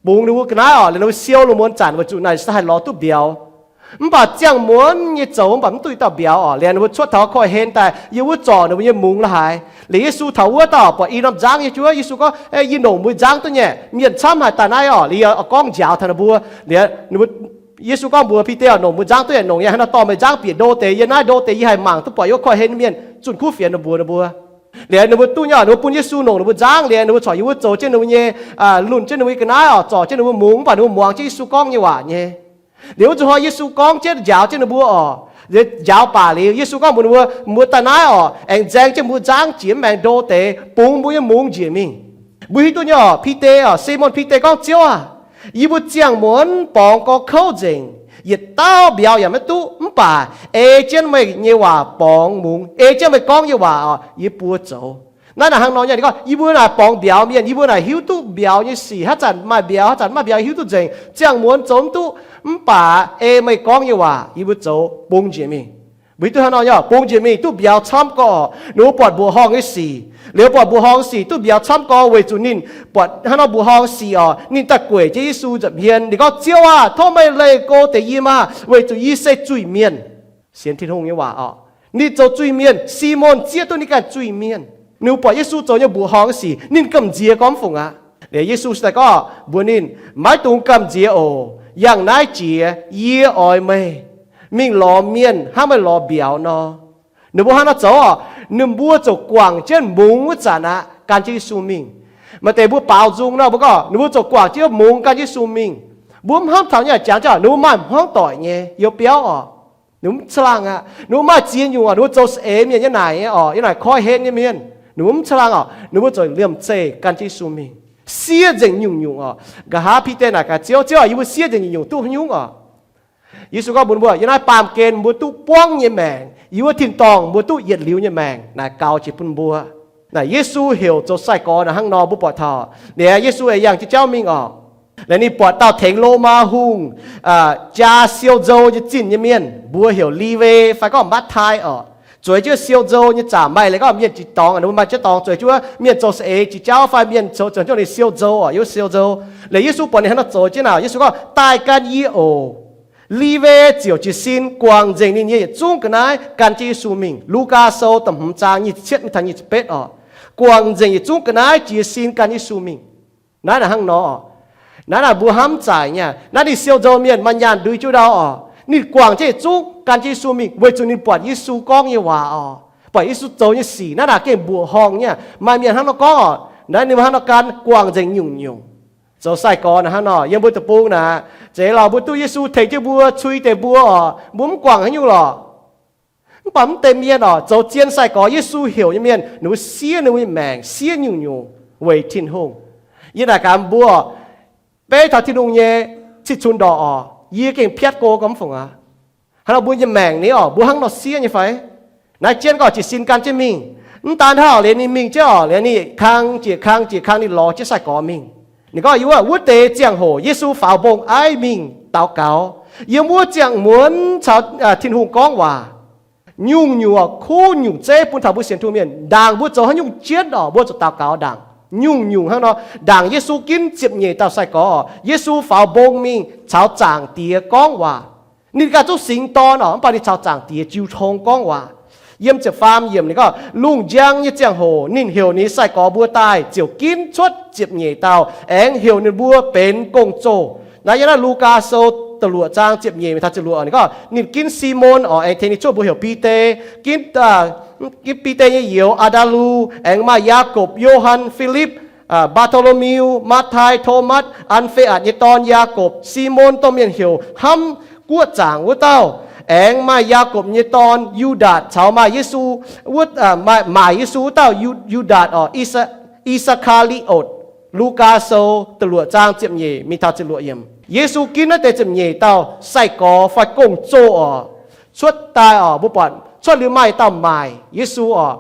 bungx ninh mbuo ga'naaiv oc, liuz ninh mbuo siou lungh muonz zanc weic zuqc naaic se haih lorz duqv mbiauz. Mv baac ziangh muonz nyei zoux mv baac mv duqv i dauh mbiauz oc. Liuz ninh mbuo cuotv taux wuov koiv-hlen daaih, yiem wuov zorc ninh mbuo nyei mungz la'haaix. Liuz Yesu taux wuov dauh buatc i norm nzangv nyei juov, Yesu gorngv, Yie nongc mbuo nzangv duqv nyei. Mienh camv haic daaih naaiv oc. Liuz yie gorngv njaaux taux ninh mbuo, liuz Yesu gorngv mbuox Bide oc, Nongc mbuo nzangv duqv nyei. Nongc nyei, hnangv nor dorh meih nzangv bieqc ndo deix yiem naaiv, ndo deix yie haih mangc duqv buatc yiem wuov koiv-hlen nyei mienh. Zunh kuv fienx ninh mbuox ninh mbuo. Liuz ninh mbuo duqv nyei oc, ninh mbuo bun Yesu nongc ninh mbuo nzangv. Liuz ninh mbuo corc yiem wuov zoux jienv ninh mbuo nyei, lunh jienv ninh mbuo nyei ga'naaiv oc, zorc jienv ninh mbuo mungz, mv baac ninh mbuo muangx jienv Yesu gorngv nyei waac nyei. Liuz wuov zuqc hnoi Yesu gorngv jienv njaaux jienv ninh mbuo oc. Liuz njaaux baac liuz Yesu gorngv mbuox ninh mbuo, Mbuo daaih naaiv oc, aengx nzaeng jienv mbuo nzangv jiex mv maengx ndo deix, bungx mbuo nyei mungz njiec mingh. Mbuo hiuv duqv nyei oc, Bide oc, Simon Bide gorngv, Ziouv aah! Yie mbuo ziangh muonz borngz gorx kouv nzengc, yietc dauh mbiauz yaac maiv duqv, mv baac ei jienv meih nyei waac borngz mungz, ei jienv meih gorngv nyei waac oc, yie buo zoux. Naaiv naaic hnangv nor nyei, ninh gorngv, Yie mbuo naaic borngz mbiauz mienh, yie mbuo naaic hiuv duqv mbiauz nyei sic, haaix zanc maaih mbiauz, haaix zanc maiv maaih mbiauz, hiuv duqv nzengc, ziangh muonz zoux mv duqv, mv baac ei meih gorngv nyei waac yie mbuo zoux, bungx njiec mingh. Mbuo hiuv duqv hnangv nor nyei, bungx njiec mingh duqv mbiauz camv gorx. Ninh mbuo buatc mbuoqc horngh nyei sic, liuz mbuo buatc mbuoqc horngh sic duqv mbiauz camv gorx weic zuqc ninh buatc hnangv nor mbuoqc horngh sic oc, ninh daaih gueic jienv Yesu nza'hmien. Ninh gorngv, Ziouv aah! Tov meih leih go deix yie maah! Weic zuqc yie se zuiz-mienh. Sienx Tin-Hungh nyei waac oc. Ninh zoux zuiz-mienh, Simon zieqv duqv ninh ganh zuiz-mienh. Ninh mbuo buatc Yesu zoux nyei mbuoqc horngh sic, ninh gamh nziex gormx fungc aqv. Liuz Yesu daaih gorngv mbuox ninh, Maiv dungx gamh nziex oc. Yangh naaiv jiex yie oix meih mingh lorz mienh hnangv meih lorz mbiauz nor. Ninh mbuo hnangv nor zoux oc. Ninh mbuo ziouc guangc jienv mungz wuov zanc aqv, gan jienv Yesu mingh. Maaih deix mbuo baaux nzung nor, mbuo gorngv ninh mbuo ziouc guangc jienv mungz gan Yesu mingh. Mbuo mv hnamv taux nyei jangx, ninh mbuo maaih hmuangv doic nyei youv biauv oc. Ninh mbuo mv caangh laangh aqv. Ninh mbuo maaih ziex nyungc oc, ninh mbuo zoux saeng-eix mienh nyei naaic oc, yiem naaic koiv-hlen nyei mienh. Ninh mbuo mv caangh laangh oc, ninh mbuo ziouc liemh zeih gan jienv Yesu mingh. Siev nzengc nyungc-nyungc oc. Nqa'haav Bide naaic gaax Ziouv, Ziouv aah! Yie mbuo siev nzengc nyungc-nyungc duqv haaix nyungc oc? Yesu gorngv mbuox ninh mbuo, Yiem naaiv baamh gen mbuo duqv buangv nyei maengc, yiem wuov tin-dorngh mbuo duqv yietc liuz nyei maengc. Naaic gaux jiex bun mbuo. Naaic Yesu heuc zoux sai-gorx naaic hnangv nor mbuo buatc taux, liuz Yesu eix yangh jienv jauv mingh oc. Liuz ninh buatc dauh tengx Lomaa hungh jaa siou nzou nyei zinh nyei mienh, mbuox heuc Liwe fai gorngv Matv^tai oc. Zueiz jienv siou nzou nyei zangc, maaih leiz gorngv mienh jiex dorngx, ninh mbuo maaih jienv dorngx zueiz jienv wuov mienh zoux saeng-eix jiex jauv fai mienh zoux, zoux haaix nyungc ninh siou nzou oc, yiem siou nzou. Liuz Yesu buatc ninh hnangv nor zoux jienv naaic, Yesu gorngv, Daaih gan yie oc. Liwe ziouc jiez sin guangc nzengc ninh nyei yietc zungv ga'naaiv gan jienv Yesu mingh. Lugaa Sou da'hmz zaang nyic ziepc cietv mingh taux nyic ziepc betv oc. Guangc nzengc yietc zungv ga'naaiv jiez sin gan Yesu mingh. Naaiv naaic hnangv nor, naaiv naaic mbuo hnamv zaaic nyei. Naaiv ninh siou nzou mienh maaih nyaanh ndui jiu ndau oc. Ninh guangc jienv yietc zungv gan jienv Yesu mingh weic zuqc ninh buatc Yesu gorngv nyei waac oc, buatc Yesu zoux nyei sic. Naaiv naaic gengh mbuoqc horngh nyei. Maaih mienh hnangv nor gorngv oc, naaiv ninh mbuo hnangv nor gan guangc nzengc nyungc-nyungc. Zoux sai-gorx naaic hnangv nor, yiem mbuo deic-bung naaic, zeiz lorqc, mbuo duqv Yesu tengx jienv mbuo, cui deix mbuo oc, mbuo mv guangc haaix nyungc lorqc. Mv baac mv deix mienh oc, zoux zien sai-gorx Yesu heuc nyei mienh, ninh mbuo siev ninh mbuo nyei maengc, siev nyungc-nyungc weic Tin-Hungh. Yie naaic gaax mbuo, beiv taux Tin-Hungh nyei cih cunx ndorqc oc, yie gengh piatv go gormx fungc aqv. Hnangv nor mbuo nyei maengc ni oc, mbuo hnangv nor siev nyei fai? Naaiv jienv gorngv jiez sin gan jienv mingh. Mv daan hnangv, liuz ninh mingh jienv oc, liuz ninh kang jiex kang jiex kang, ninh lorz jienv sai-gorx mingh. Ninh gorngv, yie wuov, wuov deix ziangh hoc Yesu faaux mbong aiv mingh daux gaux. Yiem wuov ziangh muonz caux Tin-Hungh gorngv waac. Nyungc-nyungc oc, kuv nyungc zeiv bun taux mbuo sienx Tin-Hungh mienh, ndaangc mbuo zoux haaix nyungc jienv oc, mbuo zuqc daux gaux ndaangc. Nyungc-nyungc hnangv nor, ndaangc Yesu ginv ziepc nyeic dauh sai-gorx oc, Yesu faaux mbong mingh caux Zaangc Diex gorngv waac. Ninh ganh zungv singx dorn oc, mv baac ninh caux Zaangc Diex jiu tong gorngv waac. Yiem ziepc faam yiemc ninh gorngv, lungh njang nyei ziangh hoc ninh heuc ninh nyei sai-gorx mbuo daaih ziouc ginv cuotv ziepc nyeic dauh, aengx heuc ninh mbuo benx gong-zoh. Naaiv yiem naaiv Lugaa Sou da'luoqc zaang ziepc nyeic mingh taux ziepc luoqc ninh gorngv, ninh ginv Simon oc, aengx tengx ninh cuotv mbuox heuc Bide, ginv, ginv Bide nyei youz Aa^ndaa^lu, aengx maaih Yaakopv, Yo^han, Filipv, Mbaa^to^lo^me^yu, Matv^tai, Tomatv, An^fe^atc nyei dorn Yaakopv, Simon, dongh mienh heuc hnamv guoqv zaangc wuov dauh, aengx maaih Yaakopv nyei dorn Yu^ndaatc caux maaih Yesu, wuov, maaic Yesu wuov dauh Yu^ndaatc oc, I^saa^kaa^li^otc. Lugaa Sou da'luoqc zaang ziepc nyeic mingh taux ziepc luoqc yiemc. Yesu ginv naaiv deix ziepc nyeic dauh sai-gorx fai gong-zoh oc, cuotv daaih oc, mbuo buatc cuotv liuz maaih dauh maaic Yesu oc.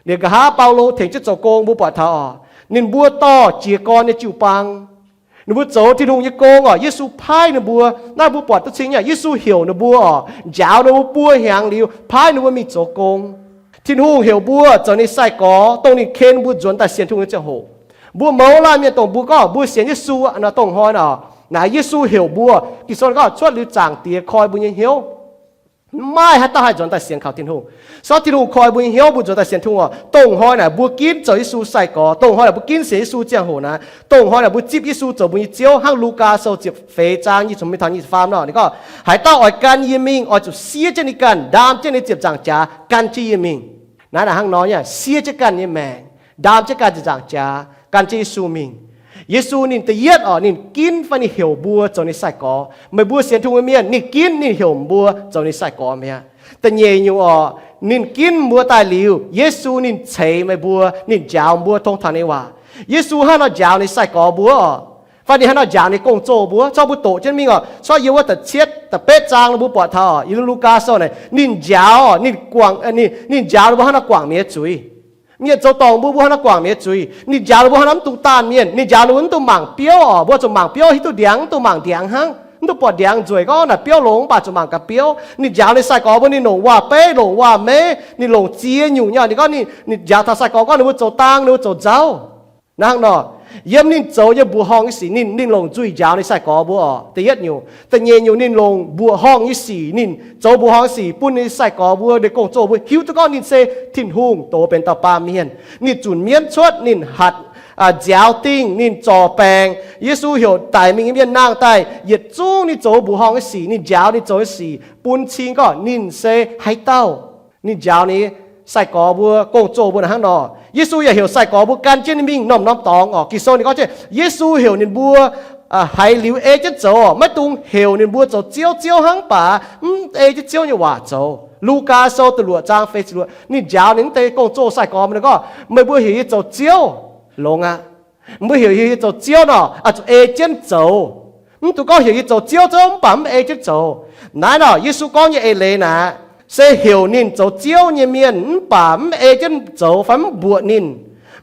Liuz nqa'haav Baulo tengx jienv zoux gong mbuo buatc taux oc, ninh mbuo dorh jiez gorn nyei jiu-baang. Ninh mbuo zoux Tin-Hungh nyei gong oc. Yesu paaiv ninh mbuo. Naaiv mbuo buatc duqv cing nyei, Yesu heuc ninh mbuo oc, njaaux ninh mbuo buo hnyangx liuz, paaiv ninh mbuo mingh zoux gong. Tin-Hungh heuc mbuo zoux ninh sai-gorx, dongh ninh ken mbuo nzuonx daaih sienx Tin-Hungh nyei ziangh hoc. Mbuo mouz laanh mienh dongh mbuo gorngv mbuo sienx Yesu nor, dongh hnoi naaic, naaic Yesu heuc mbuo, Ging-Sou gorngv cuotv liuz Zaangc Diex koi mbuo nyei hnyouv. Maiv maaih haaix dauh haih nzuonx daaih sienx kaux Tin-Hungh. Se gorngv Tin-Hungh koi mbuo nyei hnyouv, mbuo nzuonx daaih sienx Tin-Hungh oc, dongh hnoi naaic mbuo ginv zoux Yesu sai-gorx, dongh hnoi naaic mbuo ginv sienx Yesu ziangh hoc naaic, dongh hnoi naaic mbuo zipv Yesu zoux mbuo nyei Ziouv. Hnangv Lugaa Sou ziepc feix zaang nyic ziepc hmz mingh taux nyic ziepc faam nor, ninh gorngv, haaix dauh oix gan yie mingh, oix zuqc siev jienv ninh ganh, ndaam jienv ninh ziepc nzaangc jaax gan jienv yie mingh. Naaiv naaic hnangv nor nyei, siev jienv ganh nyei maengc, ndaam jienv ganh ziepc nzaangc jaax gan jienv Yesu mingh. Yesu ninh da'yietv oc, ninh ginv fai ninh heuc mbuo zoux ninh sai-gorx. Meih mbuo sienx Tin-Hungh nyei mienh, ninh ginv ninh heuc mbuo zoux ninh sai-gorx mi'aqv. Da'nyeic nyungc oc, ninh ginv mbuo daaih liuz, Yesu ninh ceix meih mbuo, ninh njaaux mbuo tong taux ninh waac. Yesu hnangv nor njaaux ninh sai-gorx mbuo oc, fai ninh hnangv nor njaaux ninh gong-zoh mbuo. Corc mbuo doqc jienv mingh oc, corc yiem wuov da'cietv da'betv zaang mbuo buatc taux oc, yiem Lugaa Sou naaic ninh njaaux, ninh guangc, ninh njaaux ninh mbuo hnangv nor guangc mi'aqv zuiz. Mienh zoux dorngc mbuo, mbuo hnangv nor guangc mi'aqv zuiz. Ninh njaaux ninh mbuo hnangv nor mv dungx daanh mienh. Ninh njaaux ninh mbuo mv dungx mangc biouv oc. Mbuo zuqc mangc biouv hiuv duqv ndiangx, mv dungx mangc ndiangx hnangv. Mv dungx buatc ndiangx nzueic gorngv naaic biouv longx mv baac zuqc mangc gaax biouv. Ninh njaaux ninh sai-gorx mbuo ninh longc waac-beiv, longc waac-meiv, ninh longc ziex nyungc nyei. Ninh gorngv ninh njaaux taux sai-gorx gorngv ninh mbuo zoux dang, ninh mbuo zoux nzauv. Hnangv nor, yiem ninh zoux nyei mbuoqc horngh nyei sic, ninh, ninh longc nzuih njaaux ninh sai-gorx mbuo oc. Da'yietv nyungc. Da'nyeic nyungc ninh longc mbuoqc horngh nyei sic, ninh zoux mbuoqc horngh nyei sic bun ninh sai-gorx mbuo, ninh gong-zoh mbuo hiuv duqv gorngv ninh se Tin-Hungh doz benx dauh baamh mienh. Ninh zunc mienv cuotv, ninh hatc nziaaux dingh, ninh zorc baengc. Yesu heuc daic mingh nyei mienh nangh daaih, yietc zungv ninh zoux mbuoqc horngh nyei sic, ninh njaaux ninh zoux nyei sic bun cing gorngv ninh se haaix dauh. Ninh njaaux ninh sai-gorx mbuo, gong-zoh mbuo hnangv nor. Yesu yaac heuc sai-gorx mbuo gan jienv ninh mingh norm-norm dorngx oc. Ging-Sou ninh gorngv jienv Yesu heuc ninh mbuo haiz liuz ei jienv zoux, maiv dungx heuc ninh mbuo zoux ziouv. Ziouv hnangv baac mv ei jienv Ziouv nyei waac zoux. Lugaa Sou da'luoqc zaang feix ziepc luoqc, ninh njaaux ninh mv deix gong-zoh sai-gorx mbuo, ninh gorngv, meih mbuo heuc yie zoux ziouv, longx aqv. Mbuo heuc yie zoux ziouv nor, oix zuqc ei jienv zoux. Mv dungx gorngv heuc yie zoux ziouv, ziouv mv baac mv ei jienv zoux. Naaiv nor Yesu gorngv nyei eix leiz naaic, se heuc ninh zoux ziouv nyei mienh mv baac mv ei jienv zoux fai mv mbuoqc ninh,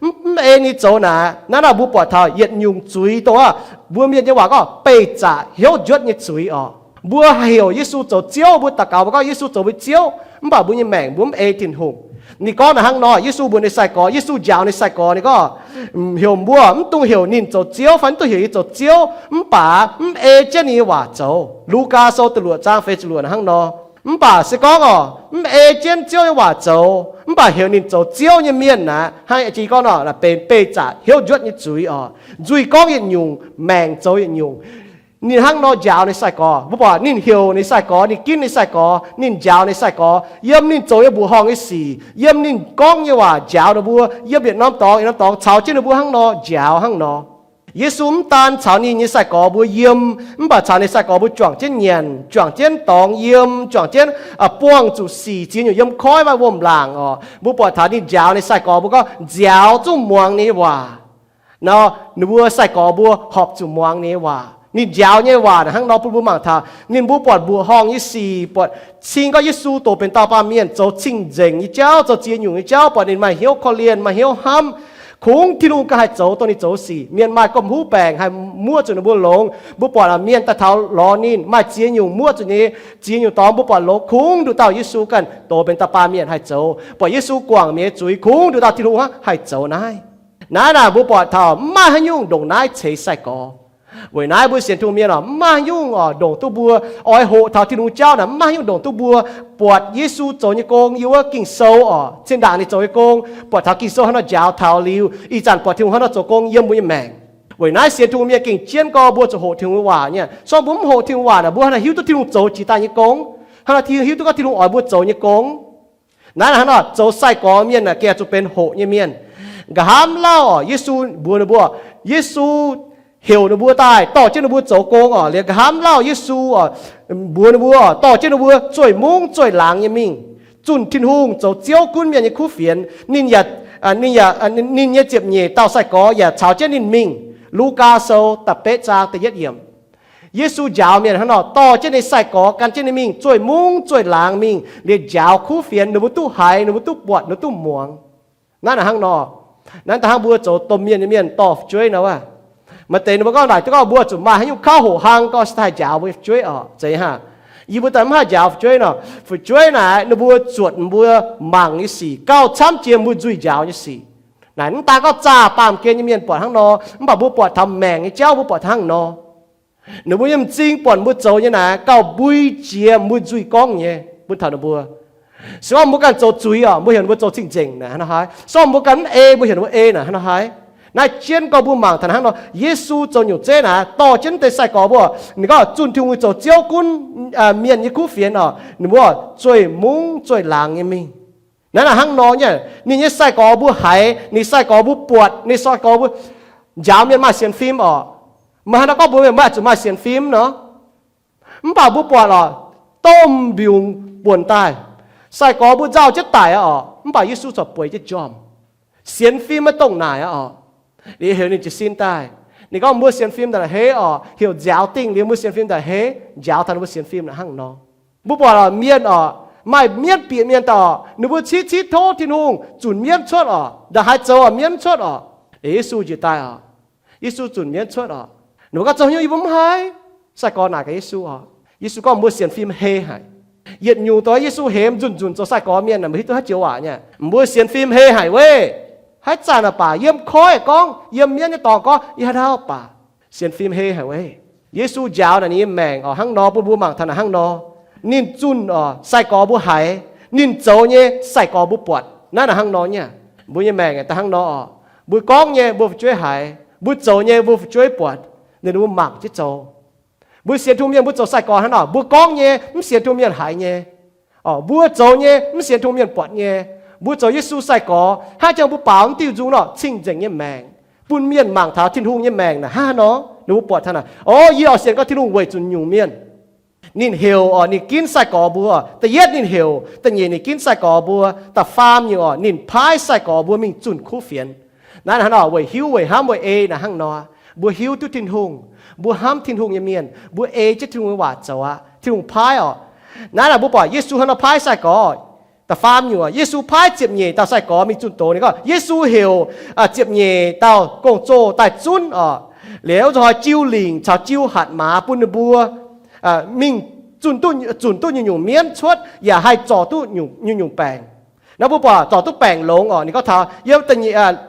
mv ei ninh zoux naaic, naaiv nor mbuo buatc taux yietc nyungc zuiz dongh aav, mbuo mienh nyei waac gorngv beih zaqc hnyouv njuotv nyei zuiz oc. Mbuo heuc Yesu zoux ziouv, mbuo daux gaux mbuo gorngv Yesu zoux mbuo ziouv, mv baac mbuo nyei maengc mbuo mv ei Tin-Hungh. Ninh gorngv naaic hnangv nor, Yesu mbuox ninh sai-gorx, Yesu njaaux ninh sai-gorx, ninh gorngv, heuc mbuo, mv dungx heuc ninh zoux ziouv fai mv dungx heuc yie zoux ziouv, mv baac mv ei jienv ninh nyei waac zoux. Lugaa Sou da'luoqc zaang feix ziepc luoqc hnangv nor. Mv baac se gorngv oc, mv ei jienv Ziouv nyei waac zoux, mv baac heuc ninh zoux ziouv nyei mienh naaic, hnangv jiex gorngv nor, benx beih zaqc hnyouv njuotv nyei zuiz oc. Nzuih gorngv yietc nyungc, maengc zoux yietc nyungc. Ninh hnangv nor njaaux ninh sai-gorx. Mbuo buatc ninh heuc ninh sai-gorx, ninh ginv ninh sai-gorx, ninh njaaux ninh sai-gorx yiem ninh zoux nyei mbuoqc horngh nyei sic, yiem ninh gorngv nyei waac njaaux ninh mbuo yiem yietc norm dorngx yietc norm dorngx caux jienv ninh mbuo hnangv nor njaaux hnangv nor. Yesu mv daan caux ninh nyei sai-gorx mbuo yiem, mv baac caux ninh sai-gorx mbuo juangc jienv nyanc, juangc jienv dorngx yiem, juangc jienv buangh zuqc sic ziex nyungc yiem koiv fai wuom-laangc oc. Mbuo buatc taux ninh njaaux ninh sai-gorx mbuo gorngv nziaaux zungv muangx ninh nyei waac. Nor ninh mbuo sai-gorx mbuo horpc zuqc muangx ninh nyei waac. Ninh njaaux nyei waac hnangv nor bun mbuo mangc taux ninh mbuo buatc mbuoqc horngh nyei sic, buatc cing gorngv Yesu doqc benx dauh baamh mienh zoux cing-nzengc nyei jauv, zoux ziex nyungc nyei jauv, buatc ninh maaih hnyouv korv-lienh, maaih hnyouv hnamv. Kungx Tin-Hungh ganh haih zoux dongh ninh zoux sic. Mienh maaih gomh huv baengc haih muoqv zuqc ninh mbuo longx. Mbuo buatc mienh daaih taux lorz ninh maaih ziex nyungc muoqv zuqc nyei, ziex nyungc dorngx mbuo buatc longx, kungx nduqc dauh Yesu ganh doqc benx dauh baamh mienh haih zoux. Buatc Yesu guangc mienh nyei zuiz, kungx nduqc dauh Tin-Hungh hnangv haih zoux naaiv. Naaiv naaic mbuo buatc taux mv maaih haaix nyungc ndongc naaiv ceix sai-gorx. Weic naaiv mbuo sienx Tin-Hungh mienh oc, mv maaih haaix nyungc oc ndongc duqv mbuo oix hoqc taux Tin-Hungh jauv naaic, mv maaih haaix nyungc ndongc duqv mbuo buatc Yesu zoux nyei gong yiem wuov Ging-Sou oc, zinh ndaangc ninh zoux nyei gong, buatc taux Ging-Sou hnangv nor njaaux taux liuz, ih zanc buatc Tin-Hungh hnangv nor zoux gong yiem mbuo nyei maengc. Weic naaiv sienx Tin-Hungh mienh gengh jienv gorngv mbuo zuqc hoqc Tin-Hungh nyei waac nyei. Se gorngv mbuo mv hoqc Tin-Hungh waac naaic, mbuo hnangv haaix hiuv duqv Tin-Hungh zoux jiex daaih nyei gong? Hnangv haaix hiuv duqv gorngv Tin-Hungh oix mbuo zoux nyei gong? Naaiv hnangv nor zoux sai-gorx mienh naaic gengh zuqc benx hoqc nyei mienh. Nqa'haav mv lauh oc, Yesu mbuox ninh mbuo, Yesu heuc ninh mbuo daaih dorh jienv ninh mbuo zoux gong oc. Liuz nqa'haav mv lauh Yesu oc, mbuox ninh mbuo dorh jienv ninh mbuo zueih mungv zueih laangz nyei mingh zunh Tin-Hungh, zoux Ziouv gunv mienh nyei kuv fienx. Ninh yaac, ninh yaac, ninh nyei ziepc nyeic dauh sai-gorx yaac caux jienv ninh mingh. Lugaa Sou da'betv zaang da'yietv yiemc. Yesu njaaux mienh hnangv nor, dorh jienv ninh sai-gorx gan jienv ninh mingh zueih mungv zueih laangz mingh, liuz njaaux kuv fienx, ninh mbuo duqv haiz, ninh mbuo duqv buatc, ninh mbuo duqv muangx. Naaiv naaic hnangv nor, naaiv da'hnangv mbuo zoux domh mienh nyei mienh dorh fu'jueiv nor wuov, maaih deix ninh mbuo gorngv naaic duqv gorngv mbuo zuqc maaih haaix nyungc kauv hoqc hnangv gorngv se daaih njaaux mbuo nyei fu'jueiv oc. Zeiz hnangv. Yie mbuo daaih mv haih njaaux fu'jueiv nor, fu'jueiv naaic ninh mbuo zuotc mbuo mangc nyei sic gauh camv jiex mbuo nzuih njaaux nyei sic. Naaic mv daan gorngv zaah baamh gen nyei mienh buatc hnangv nor, mv baac mbuo buatc taux maengc nyei jauv mbuo buatc hnangv nor. Ninh mbuo nyei m'zing buatc mbuo zoux nyei naaic gauh mbui jiex mbuo nzuih gorngv nyei bun taux ninh mbuo. Se gorngv mbuo ganh zoux zuiz oc, mbuo heuc ninh mbuo zoux cing-nzengc naaic hnangv nor haaix. Se gorngv mbuo ganh mv ei, mbuo heuc ninh mbuo ei naaic hnangv nor haaix. Naaiv jienv gorngv mbuo mangc taux hnangv nor, Yesu zoux nyungc zeiv naaic dorh jienv deix sai-gorx mbuo, ninh gorngv zunh Tin-Hungh zoux Ziouv gunv mienh nyei kuv fienx oc, ninh mbuo zueih mungv zueih laangz nyei mingh. Naaiv naaic hnangv nor nyei, ninh nyei sai-gorx mbuo haiz, ninh sai-gorx mbuo buatc, ninh sai-gorx mbuo njaaux mienh maaih sienx fim oc. Maaih hnangv nor gorngv mbuo mienh maiv zuqc maaih sienx fim nor. Mv baac mbuo buatc oc, domh mbiungc buonc daaih, sai-gorx mbuo nzauh jienv daic aqv oc, mv baac Yesu corc bueix jienv njormh. Sienx fim maiv dongh naaic aqv oc. Liuz heuc ninh jiez sin daaih. Ninh gorngv mbuo sienx fim daaih la'heiv oc, heuc nziaaux dingh liuz mbuo sienx fim daaih la'heiv, njaaux taux ninh mbuo sienx fim naaic hnangv nor. Mbuo buatc oc, mienh oc, maaih mienv bieqc mienh daaih oc, ninh mbuo ciqv ciqv tov Tin-Hungh zunc mienv cuotv oc, ndongc haaix zoux oc, mienv cuotv oc. Liuz Yesu njiec daaih oc, Yesu zunc mienv cuotv oc. Ninh mbuo gorngv, zoux haaix nyungc yie mbuo mv haiz? Sai-gorx naaic gaax Yesu oc. Yesu gorngv, mbuo sienx fim hei haic. Yietc nyungc dongh Yesu hemx nzunc nzunc zoux sai-gorx mienh naaic, mbuo hiuv duqv haaix joux waac nyei? Mbuo sienx fim hei haic weic. Haaix zanc naaic baac, yiem koiv gorngv, yiem mienv nyei dorngx gorngv, yie haaix dauh baac sienx fim hei haic weic. Yesu njaaux naaic ninh nyei maengc oc, hnangv nor bun mbuo mangc taux naaic hnangv nor. Ninh zunh oc, sai-gorx mbuo haiz. Ninh zoux nyei, sai-gorx mbuo buatc. Naaiv naaic hnangv nor nyei. Mbuo nyei maengc daaih hnangv nor oc. Mbuo gorngv nyei, mbuo fu'jueiv haiz. Mbuo zoux nyei, mbuo fu'jueiv buatc. Ninh mbuo mangc jienv zoux. Mbuo sienx Tin-Hungh mienh mbuo zoux sai-gorx hnangv nor, mbuo gorngv nyei, mv sienx Tin-Hungh mienh haiz nyei. Oc, mbuo zoux nyei, mv sienx Tin-Hungh mienh buatc nyei. Mbuo zoux Yesu sai-gorx hnangv, jangx mbuo baaux mv diuh nzung nor cing-nzengc nyei maengc, bun mienh mangc taux Tin-Hungh nyei maengc naaic hnangv haaix nor, ninh mbuo buatc taux naaic, o, yie oix sienx gorngv Tin-Hungh weic zuqc nyungc mienh. Ninh heuc oc, ninh ginv sai-gorx mbuo. Da'yietv ninh heuc, da'nyeic ninh ginv sai-gorx mbuo. Da'faam nyungc oc, ninh paaiv sai-gorx mbuo mingh zunh kuv fienx. Naaiv hnangv nor, weic hiuv, weic hnamv, weic ei naaic hnangv nor. Mbuo hiuv duqv Tin-Hungh, mbuo hnamv Tin-Hungh nyei mienh, mbuo ei jienv Tin-Hungh nyei waac zoux aqv. Tin-Hungh paaiv oc. Naaiv naaic mbuo buatc Yesu hnangv nor paaiv sai-gorx. Da'faam nyungc, Yesu paaiv ziepc nyeic dauh sai-gorx mingh zunh doz. Ninh gorngv Yesu heuc ziepc nyeic dauh gong-zoh daaih zunv oc. Liuz nzunc hnoi jiu lingc caux jiu hatc maaz bun ninh mbuo mingh zunh duqv, zunc duqv nyungc-nyungc mienv cuotv, yaac haih zorc duqv nyungc-nyungc baengc. Naaiv mbuo buatc zorc duqv baengc longx oc. Ninh gorngv taux yiem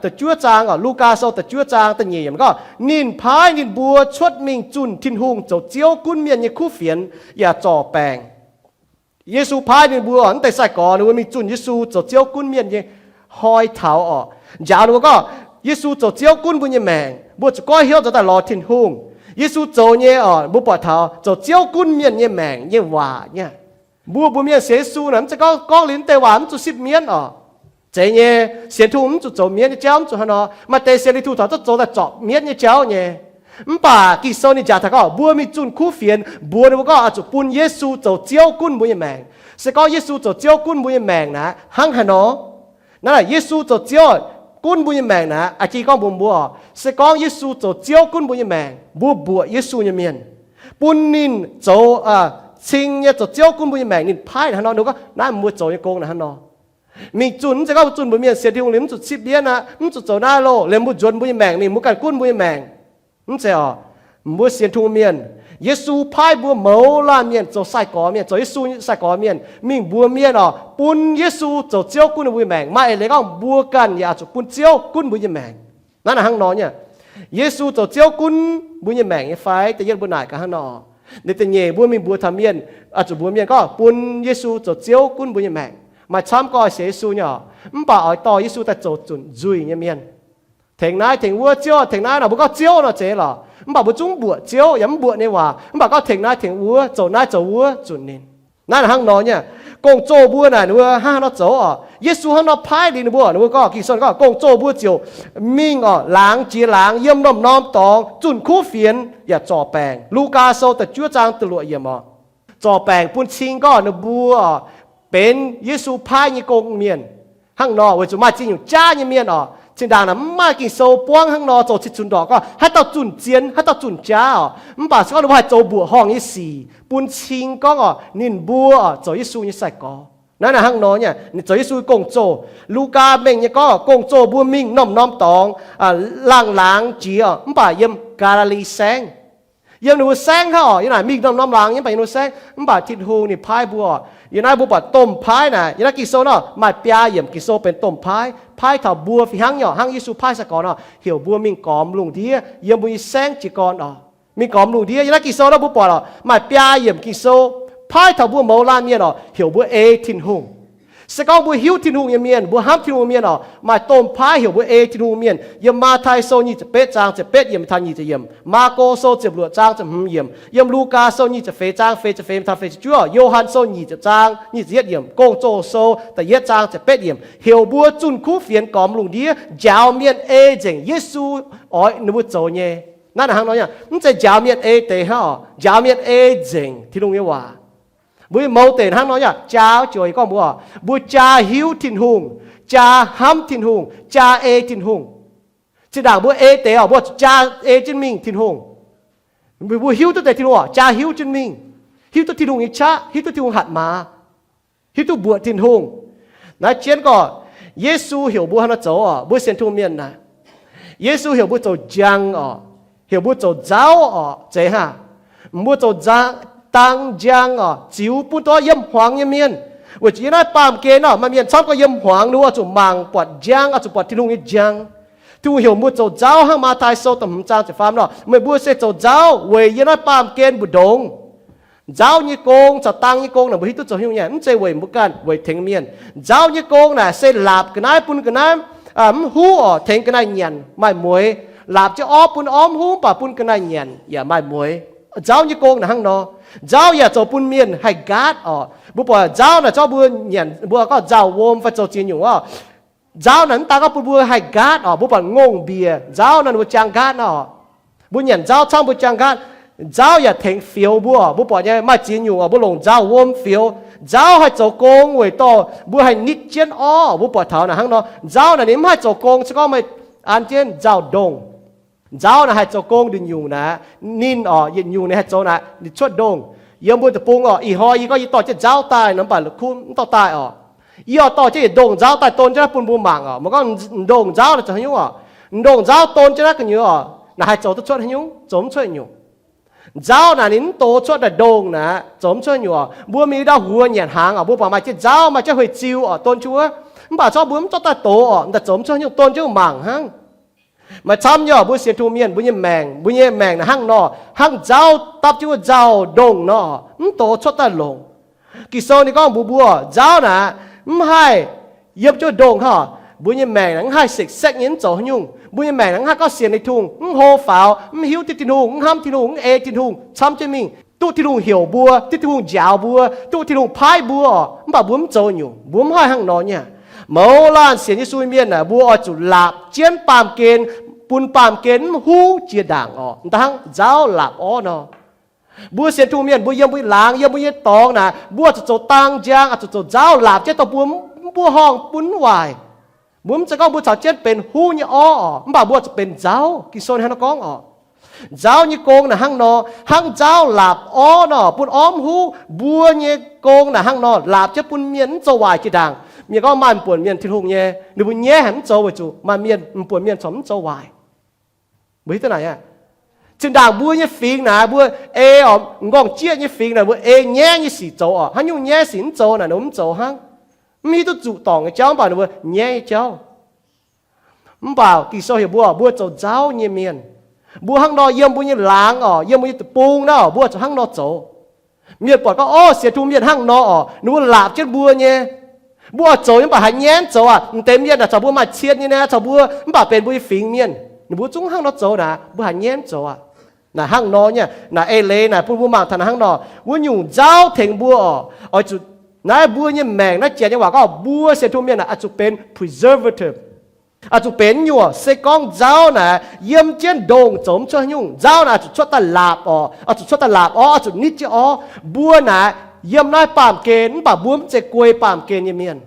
da'juov zaang oc, Lugaa Sou da'juov zaang da'nyeic yiemc gorngv, ninh paaiv ninh mbuo cuotv mingh zunh Tin-Hungh zoux Ziouv gunv mienh nyei kuv fienx yaac zorc baengc. Yesu paaiv ninh mbuo oc, naaiv deix sai-gorx ninh mbuo mingh zunh Yesu zoux Ziouv gunv mienh nyei hnoi taux oc, njaaux ninh mbuo gorngv, Yesu zoux Ziouv gunv mbuo nyei maengc, mbuo zuqc goiv hnyouv zoux daaih lorz Tin-Hungh. Yesu zoux nyei oc, mbuo buatc taux zoux Ziouv gunv mienh nyei maengc nyei waac nyei. Mbuo, mbuo mienh sienx Yesu naaic, mv zeiz gorngv, gorngv liuz mv deix waac mv zuqc sipv mienv oc. Zeiz nyei, sienx Tin-Hungh mv zuqc zoux mienv nyei jauv, mv zuqc hnangv nor. Maaih deix sienx Tin-Hungh taux zorqv zoux daaih zorpc mienv nyei jauv nyei. Mv baac Ging-Sou ninh njaaux taux gorngv mbuo mingh zunh kuv fienx mbuox ninh mbuo gorngv oix zuqc bun Yesu zoux Ziouv gunv mbuo nyei maengc. Se gorngv Yesu zoux Ziouv gunv mbuo nyei maengc naaic, hnangv haaix nor? Naaiv naaic Yesu zoux Ziouv gunv mbuo nyei maengc naaic, aa, jiex gorngv mbuox mbuo oc, se gorngv Yesu zoux Ziouv gunv mbuo nyei maengc, mbuo mbuoqc Yesu nyei mienh, bun ninh zoux, cing nyei zoux Ziouv gunv mbuo nyei maengc, ninh paaiv naaic hnangv nor, ninh gorngv naaiv mbuo zoux nyei gong naaic hnangv nor. Mingh zunh, mv zeiz gorngv mbuo zunh mbuox mienh sienx Tin-Hungh liuz mv zuqc sipv mienv aqv, mv zuqc zoux naaiv loh, liemh mbuo nzuonx mbuo nyei maengc mingh, mbuo ganh gunv mbuo nyei maengc. Mv zeiz oc. Mbuo sienx Tin-Hungh mienh, Yesu paaiv mbuo mouz laanh mienh zoux sai-gorx mienh, zoux Yesu sai-gorx mienh, mingh mbuox mienh oc, bun Yesu zoux Ziouv gunv ninh mbuo nyei maengc. Maaih eix leiz gorngv mbuo ganh yaac oix zuqc bun Ziouv gunv mbuo nyei maengc. Naaiv naaic hnangv nor nyei. Yesu zoux Ziouv gunv mbuo nyei maengc nyei fai? Da'yietv mbuo naaic gaax hnangv nor. Ninh da'nyeic mbuo mingh mbuox taux mienh, oix zuqc mbuox mienh gorngv bun Yesu zoux Ziouv gunv mbuo nyei maengc. Maaih camv gorngv sienx Yesu nyei oc, mv baac oix dorh Yesu daaih zoux zunc nzuih nyei mienh. Tengx naaiv tengx wuov, Ziouv tengx naaiv nor, mbuo gorngv Ziouv nor zeiz lorqc. Mv baac mbuo zungv mv mbuoqc Ziouv yaac mv mbuoqc ninh nyei waac, mv baac gorngv tengx naaiv tengx wuov, zoux naaiv zoux wuov zunc ninh. Naaiv naaic hnangv nor nyei. Gong-zoh mbuo naaic ninh mbuo hnangv haaix nor zoux oc? Yesu hnangv nor paaiv liuz ninh mbuo, ninh mbuo gorngv, Ging-Sou gorngv, gong-zoh mbuo ziouc mingh oc, laangz jiex laangz, yiem norm-norm dorngx zunh kuv fienx yaac zorc baengc. Lugaa Sou da'juov zaang da'luoqc yiemc oc. Zorc baengc bun cing gorngv ninh mbuo benx Yesu paaiv nyei gong mienh. Hnangv nor weic zuqc maaih ziex nyungc jaav nyei mienh oc, zinh ndaangc naaic mv maaih Ging-Sou buangv hnangv nor zoux cing-cunx ndorqc gorngv haaix dauh zunh zien, haaix dauh zunh jaav oc. Mv baac se gorngv ninh mbuo haih zoux mbuoqc horngh nyei sic bun cing gorngv oc, ninh mbuo zoux Yesu nyei sai-gorx. Naaiv naaic hnangv nor nyei, ninh zoux Yesu nyei gong-zoh. Lugaa mengh nyei gorngv, gong-zoh mbuo mingh norm-norm dorngx, laangz laangz jiex oc, mv baac yiem Gaa^li^li Saengv. Yiem ninh mbuo saengv hnangv oc, yiem naaic mingh norm-norm laangz nyei, mv baac yiem ninh mbuo saengv. Mv baac Tin-Hungh ninh paaiv mbuo oc. Yiem naaiv mbuo buatc domh paaiv naaic, yiem naaiv Ging-Sou nor maaih biaa yiemc Ging-Sou benx domh paaiv, paaiv taux mbuo fih hnangv nyei oc, hnangv Yesu paaiv sai-gorx nor, heuc mbuo mingh gormx lungh ndiev yiem mbuo nyei saengv jiez gorn oc. Mingh gormx lungh ndiev. Yiem naaiv Ging-Sou naaiv mbuo buatc oc, maaih biaa yiemc Ging-Sou paaiv taux mbuo mouz laanh mienh oc, heuc mbuo ei Tin-Hungh. Se gorngv mbuo hiuv Tin-Hungh nyei mienh, mbuo hnamv Tin-Hungh nyei mienh oc, maaih domh paaiv heuc mbuo ei Tin-Hungh mienh. Yiem Matv^tai Sou nyic ziepc betv zaang ziepc betv yiemc taux nyic ziepc yiemc, Maako Sou ziepc luoqc zaang ziepc hmz yiemc, yiem Lugaa Sou nyic ziepc feix zaang feix ziepc feix taux feix ziepc juov, Yo^han Sou nyic ziepc zaang nyic ziepc yietv yiemc, Gong-Zoh Sou da'yietv zaang ziepc betv yiemc, heuc mbuo zunh kuv fienx gormx lungh ndiev njaaux mienh ei nzengc Yesu oix ninh mbuo zoux nyei. Naaiv naaic hnangv nor nyei, mv zeiz njaaux mienh ei deix hnangv oc, njaaux mienh ei nzengc Tin-Hungh nyei waac. Mbuo mouz deix hnangv nor nyei, jaa ziouc gorngv mbuo, mbuo jaa hiuv Tin-Hungh, jaa hnamv Tin-Hungh, jaa ei Tin-Hungh. Zinh ndaangc mbuo ei deix oc, mbuo zuqc jaa ei jienv mingh Tin-Hungh. Mbuo hiuv duqv deix Tin-Hungh oc, jaa hiuv jienv mingh, hiuv duqv Tin-Hungh nyei qaqv, hiuv duqv Tin-Hungh hatc maaz, hiuv duqv mbuoqc Tin-Hungh. Naaiv jienv gorngv, Yesu heuc mbuo hnangv nor zoux oc, mbuo sienx Tin-Hungh mienh naaic. Yesu heuc mbuo zoux njang oc, heuc mbuo zoux nzauv oc, zeiz hnangv. Mbuo zoux nza-, dang njang oc, ziux bun dorh yiem hmuangx nyei mienh. Weic zuqc yiem naaiv baamh gen nor, maaih mienh camv gorngv yiem hmuangx ninh mbuo oix zuqc mangc buatc njang, oix zuqc buatc Tin-Hungh nyei njang. Tin-Hungh heuc mbuo zoux nzauv hnangv Matv^tai Sou da'hmz zaang ziepc faam nor, meih mbuo se zoux nzauv weic yiem naaiv baamh gen mbu'ndongx. Nzauv nyei gong caux dang nyei gong naaic mbuo hiuv duqv zoux haaix nyungc nyei? Mv zeiz weic mbuo ganh, weic tengx mienh. Nzauv nyei gong naaic se laapc ga'naaiv bun ga'naaiv, mv huv oc, tengx ga'naaiv nyanc maaih mueix. Laapc jienv orv bun orv mv huv, mv baac bun ga'naaiv nyanc yaac maaih mueix. Nzauv nyei gong naaic hnangv nor. Nzauv yaac zoux bun mienh haih nqaatv oc. Mbuo buatc nzauv naaic zorqv mbuo nyanc, mbuo gorngv nzauh wuom fai zoux ziex nyungc oc. Nzauv naaic mv daan gorngv bun mbuo haih nqaatv oc. Mbuo buatc ngongh mbiec nzauv naaic mbuo jaang nqaatv nor. Mbuo nyanc nzauv camv mbuo jaang nqaatv. Nzauv yaac tengx fioux mbuo oc. Mbuo buatc nyei maaih ziex nyungc oc, mbuo longc nzauh wuom fioux. Nzauv haih zoux gong weic dorh mbuo haih nitv jienv orv. Mbuo buatc taux naaic hnangv nor, nzauv naaic ninh mv haih zoux gong se gorngv meih an jienv nzauh ndongh. Nzauv naaic haih zoux gong nduqc nyungc naaic, ninh oc, yietc nyungc ninh haih zoux naaic, ninh cuotv ndongh. Yiem mbuo deic-bung oc, ih hnoi yie gorngv yie dorh jienv nzauv daaih nor, mv baac la'kuqv mv dorh daaih oc. Yie oix dorh jienv yietc ndongh nzauv daaih don jienv naaiv bun mbuo mangc oc. Meih gorngv ndongh nzauv naaic zoux haaix nyungc oc? Ndongh nzauv don jienv naaiv gu'nyuoz oc, naaic haih zoux duqv cuotv haaix nyungc? Zoux mv cuotv nyungc. Nzauv naaic ninh mv dox cuotv daaih ndongh naaic, zoux mv cuotv nyungc oc. Mbuo mingh ndau huox nyanc hnaangx oc, mbuo buatc maaih jienv nzauv, maaih jienv huih-ziu oc, don jienv wuov. Mv baac corc mbuo mv zorqv daaih dox oc, daaih zoux mv cuotv haaix nyungc, don jienv mangc hnangv. Maaih camv nyei oc, mbuo sienx Tin-Hungh mienh, mbuo nyei maengc, mbuo nyei maengc naaic hnangv nor, hnangv nzauv dapv jienv wuov nzauh ndongh nor, mv dox cuotv daaih longc. Ging-Sou ninh gorngv mbuox mbuo, nzauv naaic mv haih yiem jienv ndongh hnangv oc. Mbuo nyei maengc naaic mv haih sekv-sekv nyei mv zoux haaix nyungc. Mbuo nyei maengc naaic mv haih gorngv sienx Tin-Hungh, mv hlo faaux, mv hiuv duqv Tin-Hungh, mv hnamv Tin-Hungh, mv ei Tin-Hungh camv jienv mingh, duqv Tin-Hungh heuc mbuo, duqv Tin-Hungh njaaux mbuo, duqv Tin-Hungh paaiv mbuo oc. Mv baac mbuo mv zoux nyungc, mbuo mv haih hnangv nor nyei. Mouz laanh sienx Yesu mienh naaic, mbuo oix zuqc laapc jienv baamh gen, bun baamh gen mv huv jiex ndaangc oc. Da'hnangv nzauv laapc orv nor, mbuo sienx Tin-Hungh mienh, mbuo yiem mbuo nyei laangz, yiem mbuo nyei dorngx naaic, mbuo zuqc zoux dang njang, oix zuqc zoux nzauv laapc jienv dorh mbuo mv mbuov horngh, bun mv waaic. Mbuo mv zeiz gorngv mbuo caux jienv benx huv nyei orv oc, mv baac mbuo zuqc benx nzauv. Ging-Sou hnangv nor gorngv oc. Nzauv nyei gong naaic hnangv nor, hnangv nzauv laapc orv nor, bun orv mv huv. Mbuo nyei gong naaic hnangv nor, laapc jienv bun mienh mv zoux waaic jiex ndaangc. Mienh gorngv maaih m'buonc mienh Tin-Hungh nyei, ninh mbuo nyaiv haic mv zoux weic zuqc maaih mienh, m'buonc mienh corc mv zoux waaic. Mbuo hiuv duqv naaic aqv. Zinh ndaangc mbuo nyei fingx naaic, mbuo ei oc, m'nqorngv-jieqv nyei fingx naaic, mbuo ei nyaiv nyei sic zoux oc. Haaix nyungc nyaiv sic mv zoux naaic, ninh mbuo mv zoux hnangv. Mv hiuv duqv zuqc dorngc nyei jauv, mv baac ninh mbuo nyaiv nyei jauv. Mv baac Ging-Sou heuc mbuo, mbuo zoux nzauv nyei mienh. Mbuo hnangv nor yiem mbuo nyei laangz oc, yiem mbuo nyei deic-bung naaiv oc, mbuo zuqc hnangv nor zoux. Mienh buatc gorngv, orv, sienx Tin-Hungh mienh hnangv nor oc, ninh mbuo laapc jienv mbuo nyei. Mbuo oix zoux nyei mv baac haiz nyaiv mv zoux aqv. M'deix mienh naaic caux mbuo maaih cien nyei naaic, caux mbuo mv baac benx mbuo nyei fingx mienh, ninh mbuo zungv hnangv nor zoux naaic, mbuo haiz nyaiv mv zoux aqv. Naaic hnangv nor nyei, naaic eix leiz naaic bun mbuo mangc taux naaic hnangv nor, wuov nyungc nzauv tengx mbuo oc. Oix zuqc, naaiv mbuo nyei maengc naaiv janx nyei waac gorngv mbuo sienx Tin-Hungh mienh naaic oix zuqc benx preservative. Oix zuqc benx nyuoqc, se gorngv nzauv naaic yiem jienv ndongh zoux mv cuotv haaix nyungc. Nzauv naaic oix zuqc cuotv daaih laapc oc, oix zuqc cuotv daaih laapc orv, oix zuqc nitv jienv orv. Mbuo naaic yiem naaiv baamh gen, mv baac mbuo mv zeiz guei baamh gen nyei mienh.